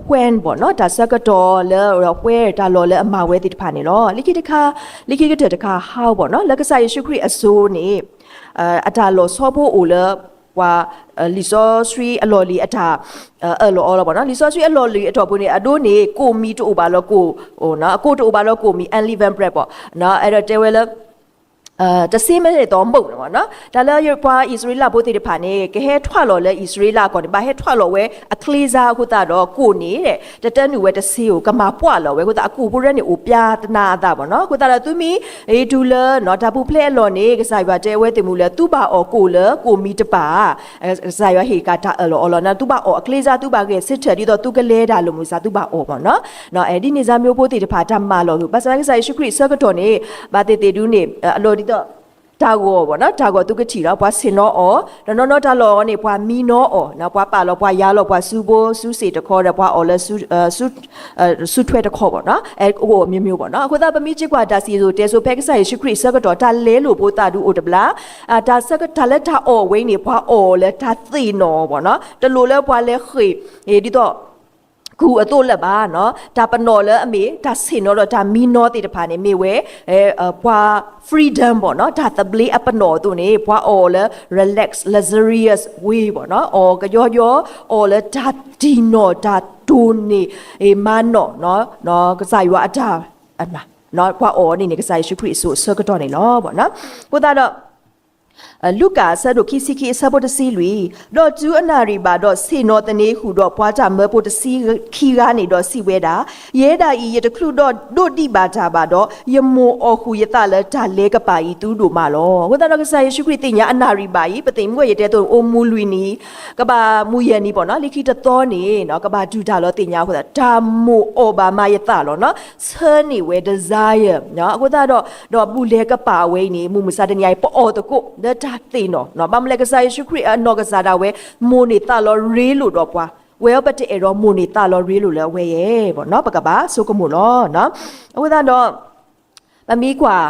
when ဘၣ်နီၤ တၢ်ဆၢကတီၢ်လၢ where တၢ်လီၢ်လၢအမၤဝဲသ့ၣ်တဖၣ်န့ၣ်လီၤ. လၢခံတခါ လၢခံကတၢၢ်တခါ how ဘၣ်နီၤ လၢကစၢ်ယ့ၣ်ၡူးခရံာ်အစိၤန့ၣ် အတၢ်လီၢ်ဆီဖိအိၣ်လၢ ပှၤ လံာ်စီဆှံအလီၢ်လံၤအတၢ် အၢၣ်လီၤအီလီၤဘၣ်နီၤ လံာ်စီဆှံအလီၢ်လံၤအတီၢ်ပူၤန့ၣ် အဒိန့ၣ် ကိၣ်မံၤတအိၣ်ဘၣ်လၢကိၣ် အကိၣ်တအိၣ်ဘၣ်လၢကိၣ်မံၤ unleavened bread ဘၣ် အဲၣ်ဒိးတဲဝဲလၢ တဆံမ့ၢ်သီမုၣ်န့ၣ်ဘၣ်နီၤ တၢ်လၢပှၤအံၣ်စရ့လးဖိသ့ၣ်တဖၣ်န့ၣ် ကဟဲထွဲလီၤလၢအံၣ်စရ့လးကီၢ်န့ၣ် ဘၣ်ဟဲထွဲလီၤဝဲအချ့စါအဃိသတးဒီး ကိၣ်န့ၣ် တတၢနုာ်ဝဲတဆံဧိၤ ကမၤပှၢ်လီၤဝဲအဃိသတး အကိၣ်ဖိရဲန့ၣ်အိၣ်ပျါတနါအသးဘၣ်နီၤ အဃိသတးဒီးသုမ့ၢ် အံၤတုၤလၢ တၢ်ပူၤဖျဲးအလီၢ်န့ၣ် ကစၢ်ယွၤတဲဝဲသ့ၣ်မူလၢ သုဘၣ်အီၣ်ကိၣ်လၢကိၣ်မံၤတပၤ ကစၢ်ယွၤဟ့ၣ်ကတၢ်အၢၣ်လီၤအီလီၤန့ၣ် သုဘၣ်အီၣ်အချ့စါ သုဘၣ်ဂဲၤဆၢထၢၣ်ဒ်သိးသုကလဲၤတၢ်လၢမုၢ်ဆါ သုဘၣ်အီၣ်ဘၣ်နီၤ ဒ်န့ၣ်စါမ့ၢ်ဖိသ့ၣ်တဖၣ် တၢ်မၤလီၤဂုာ် ဘၣ်ဆၣ်သနာ်က့ ကစၢ်ယ့ၣ်ၡူးခရံာ်အဆၢကတီၢ်န့ၣ် ဘၣ်သ့ၣ်သ့ၣ်ဒုန့ၣ် အလီၢ်ဒ်သိး တၢ်ဂီၤဘၣ်နီၤ တၢ်ဂီၤသုကထံၣ်လီၤ ပှၤဆ့ၣ်နီၤအီၤ ဒီးနီၢ်နီၢ်တၢ်လီၢ်အီၤန့ၣ် ပှၤမံနီၤအီၤ ပှၤပာ်လီၤပှၤယါလီၤပှၤစုဘိ စုစ့ၣ်တခီဒီး ပှၤအီၣ်လၢ စုထွဲတခီဘၣ်နီၤ အမျိုးမျိုးဘၣ်နီၤ အဃိသတး ပမ့ၢ်စ့ၢ်ကီးတၢ်စံၣ်စိၤတဲစိၤဖဲကစၢ်ယ့ၣ်ၡူးခရံာ်အဆၢကတီၢ် တၢ်လဲလိာ်ဖိသးဒုအိၣ်တဘျီ တၢ်ဆၢကတီၢ်လၢတၢ်အီၣ်ဝဲအံၤန့ၣ် ပှၤအီၣ်လၢတၢ်သ့ၣ်နီၣ်အီၤဘၣ်နီၤ တလိၣ်လၢပှၤလဲၤဃ့ၢ် ဒ်သိး တၢ်ကူၣ်အသိးလၢၤဘၣ်နီၤ, တၢ်ပနီၣ်လၢအမ့ၢ်တၢ်ဆ့ၣ်နီၤဒီးတၢ်မံနီၤသ့ၣ်တဖၣ်န့ၣ် မ့ၢ်ဝဲ ပှၤ freedom ဘၣ်နီၤ, တၢ်သဘျ့အပနီၣ်အသိးန့ၣ် ပှၤအီၣ်လၢ relax luxurious way ဘၣ်နီၤ, အီၣ်ကယီယီ, အီၣ်လၢတၢ်တံၢ်နီၣ်တၢ်တိၢ်န့ၢ် မၤနီၣ် ကစၢ်ယွၤအတၢ် ပှၤအီၣ်န့ၣ်န့ၣ် ကစၢ်ယ့ၣ်ၡူးခရံာ်အစိၤအဆၢကတီၢ်န့ၣ်လီၤ. အဃိသတးဒီး လူၤကၣ်အဆၢဒိၣ်ခံဆံခံအဆၢဖိတဆံလွံၢ်, ဒီးတုၤအနၣ်ရံၣ်ဘၣ်ဒီး ဆ့ၣ်နီၤသန့ၤဃုာ်ဒီးပှၤတၢ်မၢဖိတဆံခံဂၤန့ၣ်ဒီးစံးဝဲဒၣ်, ယဲဒၣ်အံၤ ယတချုးဒီးဒိးဒံးဘၣ်တၢ်ဘၣ်ဒီး, ယမိၢ်အီၣ်ဃုာ်ယသးလၢတၢ်လဲၤကပၤအံၤသုဒိၣ်မးလီၤ. အဃိသတးဒီးကစၢ်ယ့ၣ်ၡူးခရံာ်သ့ၣ်ညါအနၣ်ရံၣ်ဘၣ်အံၤ, ပသ့ၣ်မုၢ်ဂီၢ်ယတဲအသိး အိၣ်မူလွံၢ်နံၣ် ကဘၣ်မူယဲၢ်နံၣ်ဘၣ်နီၤ, လၢခံတသီန့ၣ် ကဘၣ်ဒုၣ်တၢ်လီၤသ့ၣ်ညါအဃိသတး တၢ်မိၢ်အီၣ်ဘၣ်မးယသးလီၤနီၤ, ဆၢန့ၢ်ဝဲ desire အဃိသတးဒီး ဒီးဘူၣ်လဲၤကပၤအဝဲအံၤန့ၣ် မုၢ်မဆါတနံၤအံၤ ပအီၣ်သကိးလၢတၢ်သ့ၣ်နီၣ်, ဘၣ်မနုၤလဲၣ် ကစၢ်ယ့ၣ်ၡူးခရံာ်အနီၢ်ကစၢ်ဒၣ်ဝဲ မိၣ်န့ၢ်သးလီၤရ့လိာ်ဒီးပှၤ, ဝဲအံၤပတအဲၣ်ဒိးမိၣ်န့ၢ်သးလီၤရ့လိာ်လၢအဝဲယဲၢ်ဘၣ်နီၤ, ပကဘၣ်ဆိကမိၣ်လီၤ. အဃိသတးဒီး ပမ့ၢ်ကွၢ်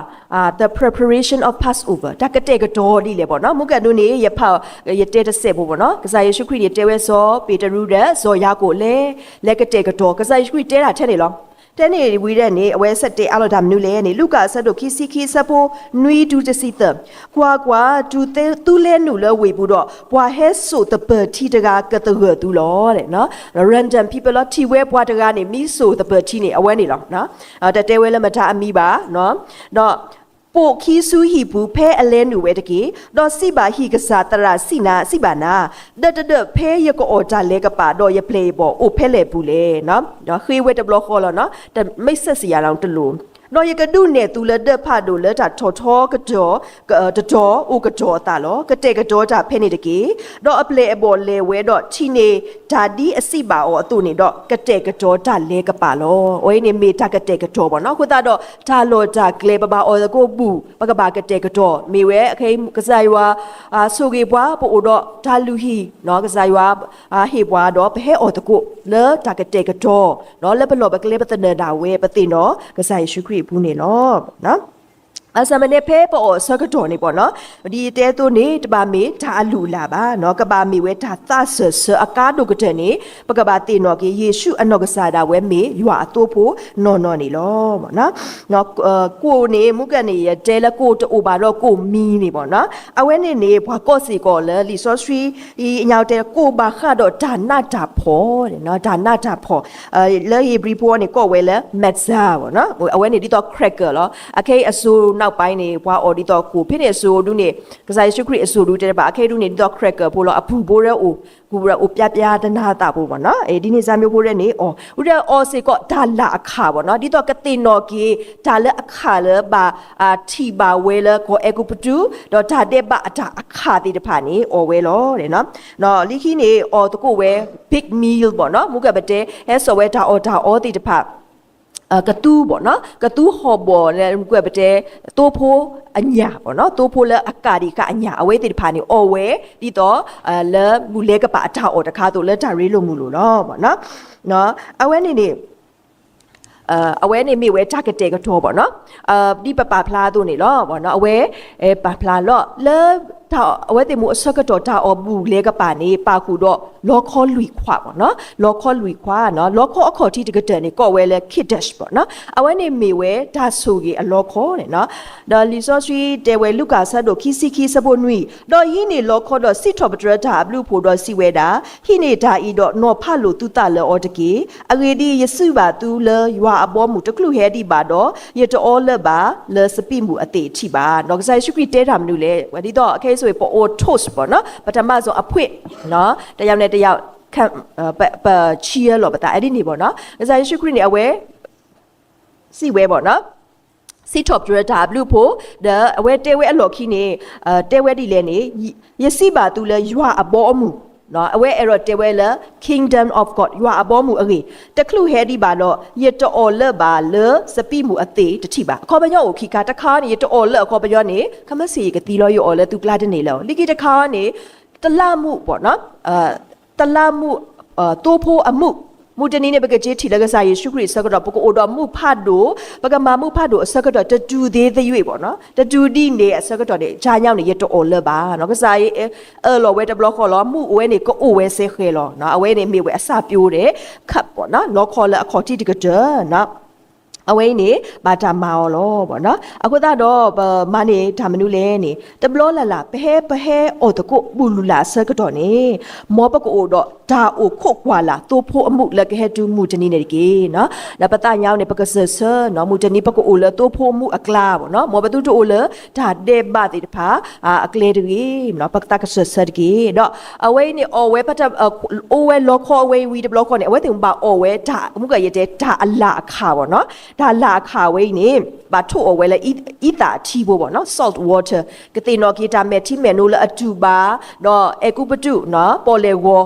the preparation of Passover တၢ်ကတဲာ်ကတီၤဒ်လဲၣ်ဘၣ်နီၤ, မုၢ်ကၢဒုန့ၣ် ယဖး ယတဲတစဲးဖိဘၣ်နီၤ, ကစၢ်ယ့ၣ်ၡူးခရံာ်န့ၣ် တဲဝဲစီၤပ့းတရူးဒီးစီၤယၤကိာ်လဲၤ လဲၤကတဲာ်ကတီၤ, ကစၢ်ယ့ၣ်ၡူးခရံာ်တဲတၢ်ထဲန့ၣ်လီၤ. ထဲန့ၣ်ဝံၤဒဲးန့ၣ် အဝဲဆဲးတဲအါလီၤတၢ်မနုၤလဲၣ်န့ၣ် လူၤကၣ်အဆၢဒိၣ်ခံဆံခံအဆၢဖိနွံတုၤတဆံသၢ, ကွၢ်ကွၢ်, တုၤသုလဲၤနုာ်လၢဝ့ၢ်ပူၤဒီး ပှၤဟဲစိာ်သပၢၤထံတဂၤကသဂၢၢ်သုလီၤ. random people လီၤ, ထံၣ်ဝဲပှၤတဂၤန့ၣ် မ့ၢ်စိာ်သပၢၤထံန့ၣ် အဝဲန့ၣ်လီၤ. တတဲဝဲလၢမတၤအမံၤဘၣ်, ဒီး ပိာ်ခံဆူဟံၣ်ပူၤဖဲအလဲၤနုာ်ဝဲတက့ၢ်. ဒီးစံးဘၣ်ဟံၣ်ကစၢ်သရၣ်စံးနၤ, စံးဘၣ်နၤ, ဒၢးတဒၢးဖဲယကအီၣ်တၢ်လဲၤကပၤဒီးယပျဲၢ်ယဘီၣ်အိၣ်ဖဲလဲၣ်ပူၤလဲၣ်. ဃ့ဝဲတဘျီဃီလီၤ, တမ့ၢ်စဲးစံးယၤလီၤတလိၤ, ဒီးယကဒုးနဲၣ်သုလၢဒၢးဖးဒိၣ်လၢတၢ်ထီၣ်ထီကတီၢ် တတီၤအိၣ်ကတီၢ်အသးလီၤ. ကတဲာ်ကတီၤတၢ်ဖဲန့ၣ်တက့ၢ်. ဒီးအပျဲၢ်အဘီၣ်လဲၤဝဲဒီးထံၣ်န့ၢ်တၢ်ဒ်အစံးဘၣ်အီၤအသိးန့ၣ်ဒီး ကတဲာ်ကတီၤတၢ်လဲၤကပၤလီၤ. အဝဲအံၤန့ၣ်မ့ၢ်တၢ်ကတဲာ်ကတီၤဘၣ်နီၤ. အဃိသတးဒီး တၢ်လီၢ်တၢ်ကျဲ ပဘၣ်အီၣ်သကိးဘူၣ် ပကဘၣ်ကတဲာ်ကတီၤ မ့ၢ်ဝဲ ကစၢ်ယွၤ ဆိၣ်ဂ့ၤပှၤ ပအိၣ်ဒီးတၢ်လုၢ်ဟံၣ် ကစၢ်ယွၤ ဟ့ၣ်ပှၤဒီး ပဟဲအီၣ်သကိးလၢတၢ်ကတဲာ်ကတီၤ လၢပလီၢ်ပကျဲပသနၢၣ်ဒၣ်ဝဲ ပသ့ၣ်နီၣ်ကစၢ်ယ့ၣ်ၡူးခရံာ်အပူၤန့ၣ်လီၤ. ဘၣ်ဆၣ်မ့ၢ်န့ၣ် ဖဲပအီၣ်အဆၢကတီၢ်န့ၣ်ဘၣ်နီၤ, ဒ်ယတဲအသိးန့ၣ် တဘၣ်မ့ၢ်တၢ်အလုၢ်အလၢ်ဘၣ်နီၤ, ကဘၣ်မ့ၢ်ဝဲတၢ်သးစၢၢ်ဆၢအကါဒိၣ်ကတၢၢ်န့ၣ် ပကဘၣ်သ့ၣ်နီၣ်က့ၤ ယ့ၣ်ၡူးအနီၢ်ကစၢ်ဒၣ်ဝဲမ့ၢ်ယွၤအသိဖိနီၢ်နီၢ်န့ၣ်လီၤ. ကိၣ်န့ၣ် မုၢ်ကၢန့ၣ် ယတဲလၢကိၣ်တအိၣ်ဘၣ်ဒီးကိၣ်မံၤန့ၣ်ဘၣ်နီၤ, အဝဲန့ၣ်န့ၣ် ပှၤကိးစ့ၢ်ကီးလၢ လံာ်စီဆှံ အံၤညါတဲ ကိၣ်ဘၣ်ဃးဒီးတၢ်နးတၢ်ဖှီၣ်, တၢ်နးတၢ်ဖှီၣ် လၢဧ့ၤဘြံၤဖိန့ၣ် ကိးဝဲလၢ matzah ဘၣ်နီၤ, အဝဲန့ၣ်ဒ်သိး cracker လီၤ. အခဲအံၤအစိၤနီၢ်ပၤန့ၣ် ပှၤအီၣ်ဒ်သိးကိၣ် ဖဲန့ၣ်အစိၤဒုန့ၣ် ကစၢ်ယ့ၣ်ၡူးခရံာ်အစိၤဒုတဲတဘၣ် အခဲအံၤဒုန့ၣ် ဒ်သိး cracker ဖိလီၤ, အပူၤဖိလၢအိၣ် ပူၤအိၣ်ပျါပျါတနၤသးဖိဘၣ်နီၤ, ဒ်န့ၣ်စၢ်မံၤဖိရဲၣ်န့ၣ် အီၣ် ဝံၤဒီးအီၣ်စ့ၢ်ကီးတၢ်လၢအခၣ်ဘၣ်နီၤ, ဒ်သိးကသ့ၣ်နီၣ်က့ၤ တၢ်လၢအခၣ်လၢဘၣ် ထံၣ်ဘၣ်ဝဲလၢကီၢ်အဲၤကူပတူး ဒီးတၢ်ဒဲးဘးအတၢ်အခၣ်သ့ၣ်တဖၣ်န့ၣ် အီၣ်ဝဲလီၤ. လၢခံန့ၣ် အီၣ်သကိးဝဲ big meal ဘၣ်နီၤ, မုၢ်ကၢပတဲ ဟဲစိာ်ဝဲတၢ်အီၣ်တၢ်အီသ့ၣ်တဖၣ် ကသူဘၣ်နီၤ, ကသူဟီၣ်ဘီၣ်လၢ မုၢ်ကၢပတဲ သိဖိအညၣ်ဘၣ်နီၤ, သိဖိလၢအကၣ်ဒံးဃာ်အညၣ် အဝဲသ့ၣ်တဖၣ်န့ၣ် အီၣ်ဝဲ ဒ်သိး လၢဘူၣ်လဲၤကပၤအတၢ်အီၣ်တခါအသိး လၢတၢ်ရ့လိာ်မုာ်လိာ်လီၤ. အဝဲန့ၣ်န့ၣ် အဝဲန့ၣ်မ့ၢ်ဝဲတၢ်ကတဲာ်ကတီၤဘၣ်နီၤ, ဒ်ပပာ်ဖျါအသိးန့ၣ်လီၤ. အဝဲ ပာ်ဖျါလီၤလၢ အဝဲသ့ၣ်မူအဆၢကတီၢ်တၢ်အီၣ်ဘူၣ်လဲၤကပၤန့ၣ် ပာ်ဃုာ်ဒီးလီခီလွံၢ်ခွးဘၣ်နီၤ, လီခီလွံၢ်ခွးနီၤ, လီခီအခီၣ်ထံးတကတၢၢ်န့ၣ် ကိးဝဲလၢ Kiddush ဘၣ်နီၤ, အဝဲန့ၣ်မ့ၢ်ဝဲတၢ်ဆိၣ်ဂ့ၤအလီခီန့ၣ်နီၤ. ဒီးလံာ်စီဆှံတဲဝဲ လူၤကၣ်အဆၢဒိၣ်ခံဆံခံအဆၢဖိနွံ, ဒီးဟံးန့ၢ်လီခီဒီးစံးထီၣ်ပတြၢၤတၢ်အဘျုးအဖှိၣ်ဒီးစံးဝဲဒၣ်, ဟံးန့ၢ်တၢ်အံၤဒီးနီၤဖးလိာ်သုသးလၢအီၤတက့ၢ်. အဂ့ၢ်ဒ်အံၤ, ယစံးဘၣ်သုလၢယွၤအဘီအမုၢ်တချုးဟဲဒံးဘၣ်ဒီး, ယတအီလၢၤဘၣ်လၢစပံးမုၢ်အသ့ၣ်အထံးဘၣ်. ဒီးကစၢ်ယ့ၣ်ၡူးခရံာ်တဲတၢ်မနုၤလဲၣ်, ဒ်သိးခဲအံၤဆိၣ်ဂ့ၤ ပအိၣ် toast ဘၣ်နီၤ, ပတမၤစီၤအဖှ့ၣ် တယၤန့ၣ်တယၤ ပ cheer လီၤပသး အဲဒ်န့ၣ်ဘၣ်နီၤ. ကစၢ်ယ့ၣ်ၡူးခရံာ်န့ၣ် အဝဲ စံးဝဲဘၣ်နီၤ, စံးထီၣ်ပတြၢၤတၢ်အဘျုးအဖှိၣ်, ဒီးအဝဲတဲဝဲအလီၢ်ခံန့ၣ် တဲဝဲဒ်လဲၣ်န့ၣ်, ယစံးဘၣ်သုလၢယွၤအဘီအမုၢ်, အဝဲအဲၣ်ဒိးတဲဝဲလၢ Kingdom of God ယွၤအဘီအမုၢ်အဂ့ၢ် တချုးဟဲဒံးဘၣ်ဒီး ယတအီၣ်လၢၤဘၣ်လၢစပံးမုၢ်အသ့ၣ်တထံးဘၣ်. အခီပညီအိၣ်ခံခါ, တခါန့ၣ် ယတအီၣ်လၢအခီပညီန့ၣ် ခဲမုၢ်ဆ့ၣ်ယကသံလီၤ ယအီၣ်လၢသုကျါတန့ၢ်လၢၤ. လၢခံတခါန့ၣ် တလးမူးဘၣ်နီၤ, တလးမူး သိဖိအမုၣ် မုၢ်တနံၤန့ၣ် ပကက့ၤထံၣ်လၢကစၢ်ယ့ၣ်ၡူးခရံာ်အဆၢကတီၢ် ပကအိၣ်ဒီးမူးဖးဒိၣ်, ပကမၤမူးဖးဒိၣ်အဆၢကတီၢ် တတုၤသ့သယုၢ်ဘၣ်နီၤ, တတုၤဒ်န့ၣ်အဆၢကတီၢ်န့ၣ် ကၠါညါန့ၣ် ယတအီၣ်လၢၤဘၣ်နီၤ, ကစၢ်ယွၤအၢၣ်လီၤဝဲတဘျီဃီလီၤ, မူးအိၣ်ဝဲန့ၣ် ကအိၣ်ဝဲစဲဃဲၤလီၤ, အဝဲန့ၣ်မ့ၢ်ဝဲအစၢ်ပျိဒီး ခၣ်ပနီၤ, လီခီလၢအခီၣ်ထံးတကတၢၢ်နီၤ အဝဲအံၤန့ၣ် ဘၣ်တၢ်မၤအီၤလီၤ. အဃိသတးဒီး ပမၤန့ၢ်တၢ်မနုၤလဲၣ်န့ၣ် တဘျီလၢ်လၢ် ပဟဲ ပဟဲအီၣ်သကိးဘူၣ်လူၢ်လၢ်အဆၢကတီၢ်န့ၣ် မ်ပကအိၣ်ဒီးတၢ်အိၣ်ခိးကွၢ်လၢ် သိဖိအမူးလၢကဟဲတုၤမုၢ်တနံၤန့ၣ်တက့ၢ်. ဒီးပသးညါန့ၣ် ပကစၢၢ်ဆၢ မုၢ်တနံၤပကအိၣ်လၢသိဖိအမူးအကျါဘၣ်နီၤ, မ်ပသုတအိၣ်လၢတၢ်ဒဲးဘးသ့ၣ်တဖၣ် အကျဲတဂ့ၤ, ပသးကစၢၢ်ဆၢတက့ၢ်. ဒီးအဝဲအံၤန့ၣ် အီၣ်ဝဲ အိၣ်ဝဲလီခီအဝဲအံၤဝံၤတဘျီဃီန့ၣ် အဝဲသ့ၣ်မ့ၢ်ဘၣ်အီၣ်ဝဲတၢ် မုၢ်ကယဲၢ်တဲ တၢ်အလၢ်အခၣ်ဘၣ်နီၤ, တၢ်လၢ်အခၣ်ဝဲအံၤန့ၣ် ဘၣ်ထိၣ်အီၣ်ဝဲလၢအံသၣ်အထံဖိဘၣ်နီၤ, salt water, ကသ့ၣ်နီၣ်က့ၤတၢ်မဲာ်ထံမဲာ်နိလၢအတူၢ်ဘၣ်, ဒီးအဲၤကူပတူး ပီၣ်လဲၣ်ဂီၤ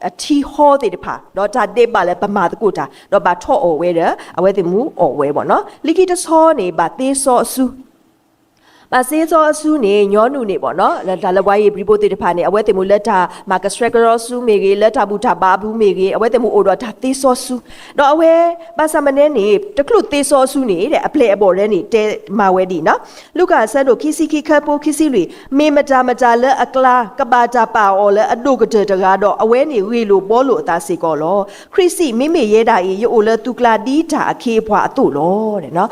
အထံဟီသ့ၣ်တဖၣ်, ဒီးတၢ်ဒဲးဘးလၢပမၤသကိးတၢ် ဒီးဘၣ်ထိၣ်အီၣ်ဝဲဒီး အဝဲသ့ၣ်မ့ၢ်အီၣ်ဝဲဘၣ်နီၤ. လၢခံတဆီန့ၣ် ဘၣ်သ့စီအစု ဘၣ်သ့စီအစုန့ၣ် ညီနုၢ်န့ၣ်ဘၣ်နီၤ, တၢ်လၢပှၤဧ့ၤဘြံၤဖိသ့ၣ်တဖၣ်န့ၣ် အဝဲသ့ၣ်မ့ၢ်လၢတၢ်မၤကဆှဲကဆှီအစုမ့ၢ်ဂ့ၤ, လၢတၢ်ဘူၣ်တၢ်ဘါအပူၤမ့ၢ်ဂ့ၤ, အဝဲသ့ၣ်မ့ၢ်အိၣ်ဒီးတၢ်သ့စီဆူ, ဒီးအဝဲ ဘၣ်ဆၣ်မနုၤန့ၣ် တချုးသ့စီဆူန့ၣ် အပျဲၢ်အဘီၣ်ဒၣ်န့ၣ် တဲမၤဝဲဒ်အံၤနီၤ, လူၤကၣ်အဆၢဒိၣ်ခံဆံခံ အဆၢဖိခံဆံလွံၢ်, မ့ၢ်မတၤမတၤလၢအကျါ ကဘၣ်တၢ်ပာ်အီၤလၢအဒိၣ်ကတၢၢ်တဂၤဒီး အဝဲန့ၣ်ဂ့ၢ်လိာ်ဘှီလိာ်အသးစ့ၢ်ကီးလီၤ. ခရံာ်စံး, မ့မ့ၢ်ယဲဒၣ်အံၤ ယအိၣ်လၢသုကျါဒ်တၢ်အခ့အပှၤအသိးလီၤ.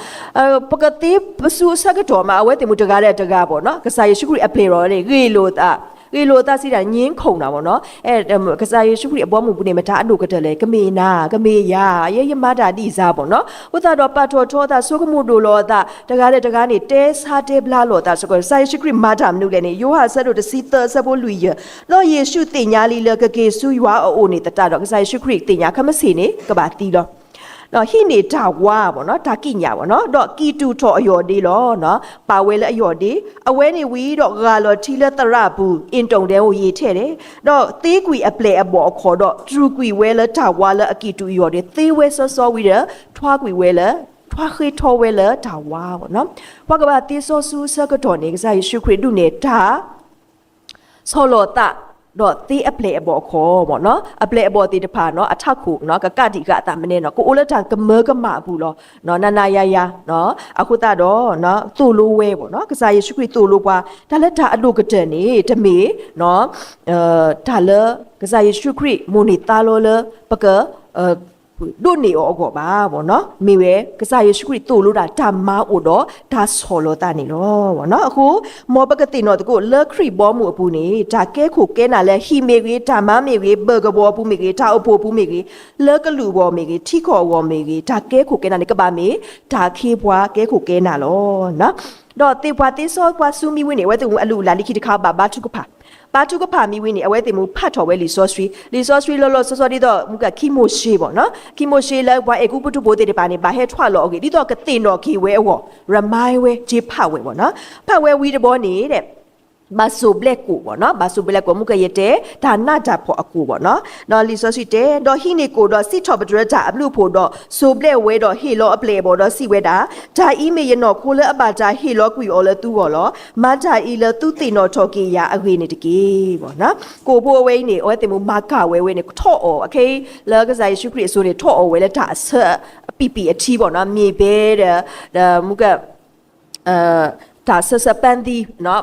ပကသ့ပစုအဆၢကတီၢ်မး အဝဲသ့ၣ်မ့ၢ်တဂၤဒီးတဂၤဘၣ်နီၤ, ကစၢ်ယ့ၣ်ၡူးခရံာ်အပျဲၢ်အဘီၣ်န့ၣ် ဂ့ၢ်လိာ်သး, ဂ့ၢ်လိာ်သးစံးဒၣ် ငြင်းခုန်တာပေါ့နော်, ကစၢ်ယ့ၣ်ၡူးခရံာ်အဘီအမုၢ်ပူၤန့ၣ် မတၤအဒိၣ်ကတၢၢ်လဲၣ်, ကမ့ၢ်နၤ, ကမ့ၢ်ယၤ, ယဲယမၤတၢ်ဒ်အံၤစ့ၢ်ပေါ့နော်, အဃိသတးဒီး ပာ်ထီၣ်ထီအသး, ဆိကမိၣ်ဒိၣ်လီၤအသး, တဂၤဒီးတဂၤန့ၣ် တဲဆါတဲဘျါလိာ်အသးစ့ၢ်ကီး, ကစၢ်ယ့ၣ်ၡူးခရံာ်မၤတၢ်မနုၤလဲၣ်န့ၣ် ယိၤဟၣ်အဆၢဒိၣ်တဆံသၢ အဆၢဖိလွံၢ်ယဲၢ်, ဒီးယ့ၣ်ၡူးသ့ၣ်ညါလံလၢကက့ၤဆူယွၤအအိၣ်န့ၣ်သတးဒီး ကစၢ်ယ့ၣ်ၡူးခရံာ်သ့ၣ်ညါ ခဲမုၢ်ဆ့ၣ်န့ၣ် ကဘၣ်သံလီၤ. ဒီးဟံးန့ၢ်တၢ်ဝါပေါ့နော်, တၢ်ကံးညာ်ပေါ့နော်, ဒီးကံၢ်တူာ်ထီၣ်အယီၢ်ဒ့လီၤ. ပာ်ဝဲလၢအယီၢ်ဒ့, အဝဲန့ၣ်ဝံၤဒီး ဂၢ်လီၤထံလၢသရၣ်အပူၤ, အ့တိၣ်ဒဲအိၣ်ယံာ်ထဲလဲၣ်, ဒီးသ့ကွံာ်အပျဲၢ်အဘီၣ်အခီၣ်, ဒီးတြူာ်ကွံာ်ဝဲလၢတၢ်ဝါလၢအကံၢ်တူာ်အယီၢ်ဒ့, သ့ဝဲစီစီဝံၤဒီး ထွါကွံာ်ဝဲလၢ, ထွါဃ့ထီဝဲလၢတၢ်ဝါပေါ့နော်. ပှၤကဘၣ်သ့စီဆူအဆၢကတီၢ်န့ၣ် ကစၢ်ယ့ၣ်ၡူးခရံာ်ဒုးနဲၣ်တၢ် ဆီၣ်လီၤသး, ဒီးသ့အပျဲၢ်အဘီၣ်အခီၣ်, အပျဲၢ်အဘီၣ်သ့ၣ်တဖၣ်နီၤ အထးခိၣ် ကကးဒံးဃာ်အသးမနုၤနီၤ ကအိၣ်လၢတၢ်ကမၢကမၣ်အပူၤလီၤ. နၤနၤယၤယၤ, အဃိသတးဒီး သိၣ်လိဝဲဘၣ်နီၤ ကစၢ်ယ့ၣ်ၡူးခရံာ်သိၣ်လိပှၤ တၢ်လၢတၢ်အဒိၣ်ကတၢၢ်န့ၣ် တမ့ၢ် တၢ်လၢ ကစၢ်ယ့ၣ်ၡူးခရံာ်မိၣ်န့ၢ်သါလီၤလၢ ပက ဒိးန့ၢ်အီၤအဂီၢ်ဘၣ်နီၤ, မ့ၢ်ဝဲ ကစၢ်ယ့ၣ်ၡူးခရံာ်သိၣ်လိတၢ်တၢ်မၤအိၣ်ဒီးတၢ်ဆီၣ်လီၤသးန့ၣ်လီၤ. အဃိ မ်ပကသ့ၣ်နီၣ်သကိးလၢခရံာ်ဘီမုၢ်အပူၤန့ၣ် တၢ်ကဲခိၣ်ကဲနၢ်လၢဟံၣ်မ့ၢ်ဂ့ၤ, တၢ်မၤမ့ၢ်ဂ့ၤ, ဘၢၣ်ကဝီၤအပူၤမ့ၢ်ဂ့ၤ, တၢ်အိၣ်ဖှိၣ်အပူၤမ့ၢ်ဂ့ၤ, လၢကလူးအဂီၢ်မ့ၢ်ဂ့ၤ, ထံကီၢ်အဂီၢ်မ့ၢ်ဂ့ၤ, တၢ်ကဲခိၣ်ကဲနၢ်န့ၣ် ကဘၣ်မ့ၢ် တၢ်ခ့ပှၤကဲခိၣ်ကဲနၢ်လီၤ. ဒီးသ့ၣ်ပှၤသ့စီပှၤဆူမံဝံၤန့ၣ် အဝဲသ့ၣ်အလုၢ်အလၢ်လၢခံတခါ ဘၣ်ဘါထုကဖၣ်, ဘါထုကဖၣ်မံဝံၤန့ၣ် အဝဲသ့ၣ်မ့ၢ်ဖးထီၣ်ဝဲလံာ်စီဆှံ, လံာ်စီဆှံလီၤလီၤဆီဆီဒ်သိး မူကခံမိၤၡ့ဘၣ်နီၤ, ခံမိၤၡ့လၢပှၤအဲၤကူပတူးဖိသ့ၣ်တဖၣ်န့ၣ် ဘၣ်ဟဲထွဲလီၤအဂ့ၢ် ဒ်သိးကသ့ၣ်နီၣ်က့ၤဝဲအဂီၢ် ရမၤဝဲ က့ၤဖးဝဲဘၣ်နီၤ, ဖးဝဲဝံၤတဘျီန့ၣ် ဘၣ်စိၢ်ဘျဲးကိၣ်ဘၣ်နီၤ, ဘၣ်စိၢ်ဘျဲးကိၣ် မူကယတဲ တၢ်နးတၢ်ဖှီၣ်အကိၣ်ဘၣ်နီၤ, ဒီးလံာ်စီဆှံတဲ ဒီးဟံးန့ၢ်ကိၣ်ဒီးစံးထီၣ်ပတြၢၤတၢ်အဘျုးအဖှိၣ်ဒီး စိၢ်ဘျဲးဝဲဒီးဟ့ၣ်လီၤအပျဲၢ်အဘီၣ်ဒီးစံးဝဲဒၣ်, တၢ်အံၤမ့ၢ်ယနီၢ်ခိလၢအဘၣ်တၢ်ဟ့ၣ်လီၤကွံာ်အီၤလၢသုဂီၢ်လီၤ. မၤတၢ်အံၤလၢသုသ့ၣ်နီၣ်ထီၣ်က့ၤယၤအဂ့ၢ်န့ၣ်တက့ၢ်ဘၣ်နီၤ, ကိၣ်ဖိအဝဲအံၤန့ၣ် အဝဲသ့ၣ်မ့ၢ်မၤကၢ်ဝဲဝဲန့ၣ် ထီၣ်အီၤ အခဲအံၤ လၢကစၢ်ယ့ၣ်ၡူးခရံာ်အစိၤန့ၣ် ထီၣ်အီၤဝဲလၢတၢ်အဆၢအပံာ်ပံာ်အထံဘၣ်နီၤ, မ့ၢ်ဘဲဒီး ဒီးမူက တၢ်ဆၢဆၢပၢ်သံ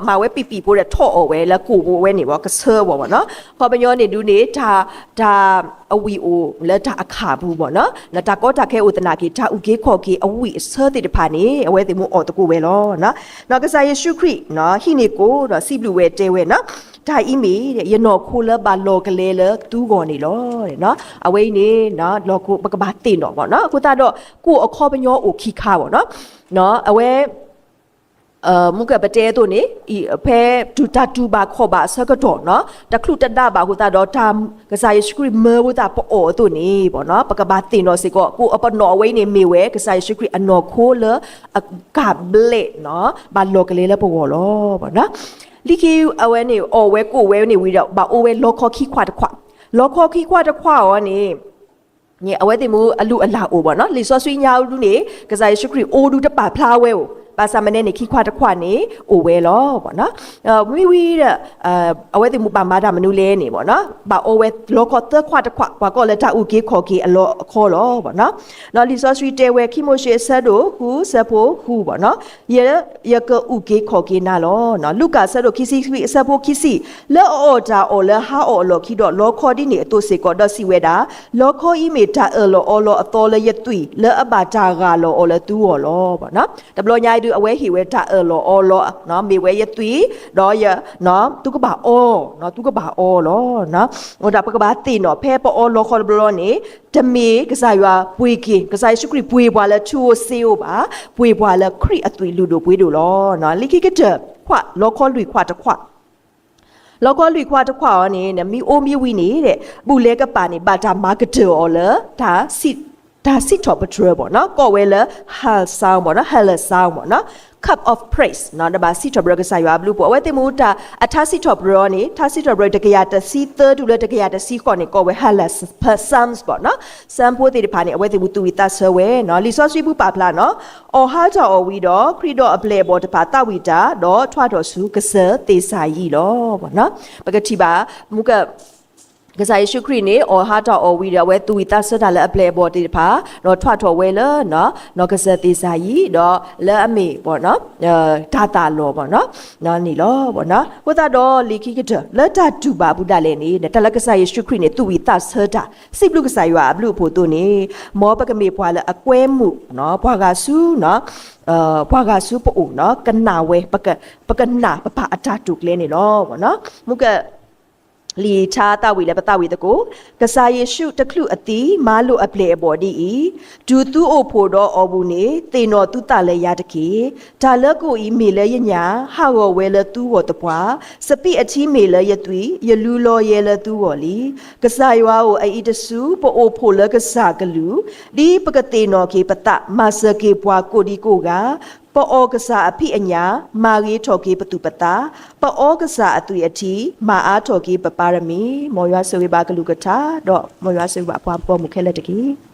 မၤဝဲပံာ်ပံာ်ဖိဒီးထီၣ်အီၤဝဲလၢကိၣ်ဖိအဝဲန့ၣ်ဘၣ် ကဆၢဘၣ်ဘၣ်နီၤ, ခီပညီန့ၣ်ဒုးန့ၣ် တၢ် တၢ်အဝံၣ်အိၣ်လၢတၢ်အခၣ်ပူၤဘၣ်နီၤ, တၢ်ကီတၢ်ခဲအိၣ်သနာ်က့ တၢ်အုၣ်က့ၤခီၣ်က့ၤအဝံၣ်အဆၢသ့ၣ်တဖၣ်န့ၣ် အဝဲသ့ၣ်မ့ၢ်အီၣ်သကိးဝဲလီၤ. ဒီးကစၢ်ယ့ၣ်ၡူးခရံာ် ဟံးန့ၢ်ကိၣ်ဒီးစံးဘျုးဝဲတဲဝဲနီၤ, တၢ်အံၤမ့ၢ် ယနီၢ်ခိလၢဘၣ်လီၢ်ကလဲလၢသုဂီၢ်န့ၣ်လီၤ. အဝဲအံၤန့ၣ် လီၢ်ခိ ပကဘၣ်သ့ၣ်နီၣ်ဘၣ်နီၤ, အဃိသတးဒီး ကိၣ်အခီပညီအိၣ်ခံခါဘၣ်နီၤ, အဝဲ မူကပတဲအသိးန့ၣ် ဖဲတၢ်တူၢ်ဘၣ်ခီၣ်ဘၣ်အဆၢကတီၢ်နီၤ တချုးတဒါဘၣ်အဃိသတးဒီး တၢ်ကစၢ်ယ့ၣ်ၡူးခရံာ်မၢဝဲသးပအီၣ်အသိးန့ၣ် ပကဘၣ်သ့ၣ်နီၣ်စ့ၢ်ကီး ကိၣ်အပနီၣ်အဝဲအံၤန့ၣ် မ့ၢ်ဝဲကစၢ်ယ့ၣ်ၡူးခရံာ်အနီၢ်ခိလၢအကၢ်ဘျဲး ဘၣ်လီၢ်ကလဲလၢပဂီၢ်လီၤ. လၢခံအဝဲန့ၣ် အီၣ်ဝဲကိၣ်ဝဲန့ၣ်ဝံၤဒီး ဘၣ်အိၣ်ဝဲလီခီခံခွါတခွါ, လီခီခံခွါတခွါအီၤန့ၣ် အဝဲသ့ၣ်မ့ၢ်အလုၢ်အလၢ်အိၣ်ဘၣ်နီၤ, လံာ်စီဆှံညါဒုးန့ၣ် ကစၢ်ယ့ၣ်ၡူးခရံာ်အိၣ်ဒုးတပာ်ဖျါဝဲအိၣ်, ဘၣ်ဆၣ်မ့ၢ်နဲန့ၣ် ခံခွါတခွါန့ၣ် အိၣ်ဝဲလီၤ. မ့ၢ်ဝံၤဒီး အဝဲသ့ၣ်မူဘၣ်မၤတၢ်မနုၤလဲၣ်န့ၣ် ဘၣ်အီဝဲလီခီသၢခွါတခွါ ပှၤကိးလၢတၢ်အုၣ်က့ၤခီၣ်က့ၤအလီၢ်အခီလီၤ. လံာ်စီဆှံတဲဝဲ ခံမိၤၡ့အဆၢဒိၣ်ဃု ဆၢဖိဃုဘၣ်နီၤ, ယ ယကအုၣ်က့ၤခီၣ်က့ၤနၤလီၤ. လူၤကၣ်အဆၢဒိၣ်ခံဆံခွံ အဆၢဖိခံဆံ, လၢအအီၣ်တၢ်အီၣ်လၢဟါအီၣ်အလီၢ်ခံဒီး လီခီဒ်န့ၣ်အသိးစ့ၢ်ကီး ဒီးစံးဝဲဒၣ်, လီခီအံၤမ့ၢ်တၢ်အၢၣ်လီၤအီလီၤအသီလၢယသွံၣ် လၢအဘၣ်တၢ်ဂၢ်လီၤအီၤလၢသုဂီၢ်လီၤ. တဘျီညါအံၤဒုး အဝဲဟ့ၣ်ဝဲတၢ်အၢၣ်လီၤအီလီၤ မ့ၢ်ဝဲယသွံၣ် ဒီး သုကဘၣ်အီ, သုကဘၣ်အီလီၤ. အဃိဒၣ်ပကဘၣ်သ့ၣ်နီၣ် ဖဲပအီလီခီတဘျီန့ၣ် တမ့ၢ်ကစၢ်ယွၤပှ့ၤက့ၤ, ကစၢ်ယ့ၣ်ၡူးခရံာ်ပှ့ၤပှၤလၢထူဧိၤစ့ဧိၤဘၣ်, ပှ့ၤပှၤလၢခရံာ်အသွံၣ်လုၢ်ဒိၣ်ပှ့ၤဒိၣ်လီၤ. လံာ်ခံကတၢၢ် ခွါ, လီခီလွံၢ်ခွါတခွါ လီခီလွံၢ်ခွါတခွါအံၤန့ၣ် မ့ၢ်အိၣ်မ့ၢ်ဝံၤန့ၣ် ဘူၣ်လဲကပၤန့ၣ် ဘၣ်တၢ်မၤကတၢၢ်အီၤလၢ တၢ်စံးထီၣ်ပတြၢၤဘၣ်နီၤ, ကိးဝဲလၢ ဟဲလ်စၣ်ဘၣ်နီၤ, ဟဲလ်စၣ်ဘၣ်နီၤ, cup of praise နီၤ, တဘၣ်စံးထီၣ်ပတြၢၤကစၢ်ယွၤအဘျုးအဖှိၣ်. အဝဲသ့ၣ်မူတၢ်အထါစံးထီၣ်ပတြၢၤအံၤန့ၣ် ထါစံးထီၣ်ပတြၢၤတကယၤတဆံသၢတုၤလၢတကယၤတဆံဃိးန့ၣ် ကိးဝဲ ဟဲလ်စၣ်ဘၣ်နီၤ, စၣ်ဖိသ့ၣ်တဖၣ်န့ၣ် အဝဲသ့ၣ်မူသူၣ်ဝံၣ်သးဆၢဝဲနီၤ. လံာ်စီဆှံပူၤပာ်ဖျါနီၤ, အီၣ်ဟါတၢ်အီၣ်ဝံၤဒီး ခရံာ်ဒီးအပျဲၢ်အဘီၣ်တဖၣ်သးဝံၣ်တၢ် ဒီးထွးထီၣ်ဆူကစၢၢ်သ့ၣ်စၤယံးလီၤ. ပကထံၣ်ဘၣ် မူက ကစၢ်ယ့ၣ်ၡူးခရံာ်န့ၣ် အီၣ်ဟါတၢ်အီၣ်ဝံၤဒီး အဝဲသူၣ်ဝံၣ်သးဆၢတၢ်လၢအပျဲၢ်အဘီၣ်သ့ၣ်တဖၣ် ဒီးထွးထီၣ်ဝဲလၢ နီၢ်ကစၢၢ်သ့ၣ်စၤယံး ဒီးလၢအမ့ၢ် တၢ်သးလီၢ်ဘၣ်နီၤ န့ၣ်လီၤ. အဃိသတးဒီးလံာ်ခံကတၢၢ် လၢတၢ်တူၢ်ဘၣ်အပူၤဒၣ်လဲာ်န့ၣ် တၢ်လၢကစၢ်ယ့ၣ်ၡူးခရံာ်န့ၣ် သူၣ်ဝံၣ်သးဆၢတၢ် စံးဘျုးကစၢ်ယွၤအဘျုးအဖှိၣ်အသိးန့ၣ် မ်ပကမ့ၢ်ပှၤလၢအကွဲမုာ် ပှၤဂၤဆူ ပှၤဂၤဆူပအိၣ်နီၤ ကနၣ်ဝဲ ပကနၣ်ပပၢ်အတၢ်တိာ်ကျဲၤန့ၣ်လီၤ. မူက လံာ်ထါသးဝံၣ်လၢပသးဝံၣ်သကိး, ကစၢ်ယ့ၣ်ၡူးတချုးအသံ မၤလိာ်အပျဲၢ်အဘီၣ်ဒ်အံၤ, တုၤသုအိၣ်ဖှိၣ်ဒီးအီၤပူၤန့ၣ် သ့ၣ်နီၣ်သုသးလၢယၤတက့ၢ်. တၢ်လၢကအိၣ်အံၤမ့ၢ်လၢယညၣ်, ဟးဂီၤဝဲလၢသုဂီၢ်သပှၢ်, စပံးအထံမ့ၢ်လၢယသွံၣ်, ယလူလီၤယဲလၢသုဂီၢ်လံ. ကစၢ်ယွၤဧၢ, အအံၤတစု ပအိၣ်ဖှိၣ်လၢကစၢ်ကလုၢ်, ဒ်ပကသ့ၣ်နီၣ်က့ၤပသး, မၤစၢၤက့ၤပှၤကိးဒံကိးဂၤ, ပအီၣ်ကစၢ်အဖံးအညၣ်, မၤဂ့ၤထီၣ်က့ၤပသူၣ်ပသး, ပအီကစၢ်အသွံၣ်အထံ, မၤအါထီၣ်က့ၤပပါရမံၤ. မ်ယွၤဆိၣ်ဂ့ၤဘၣ်ကလုၢ်ကထါ, ဒီးမ်ယွၤဆိၣ်ဂ့ၤဘၣ်ပှၤပိာ်မုၣ်ခဲလၢာ်တက့ၢ်.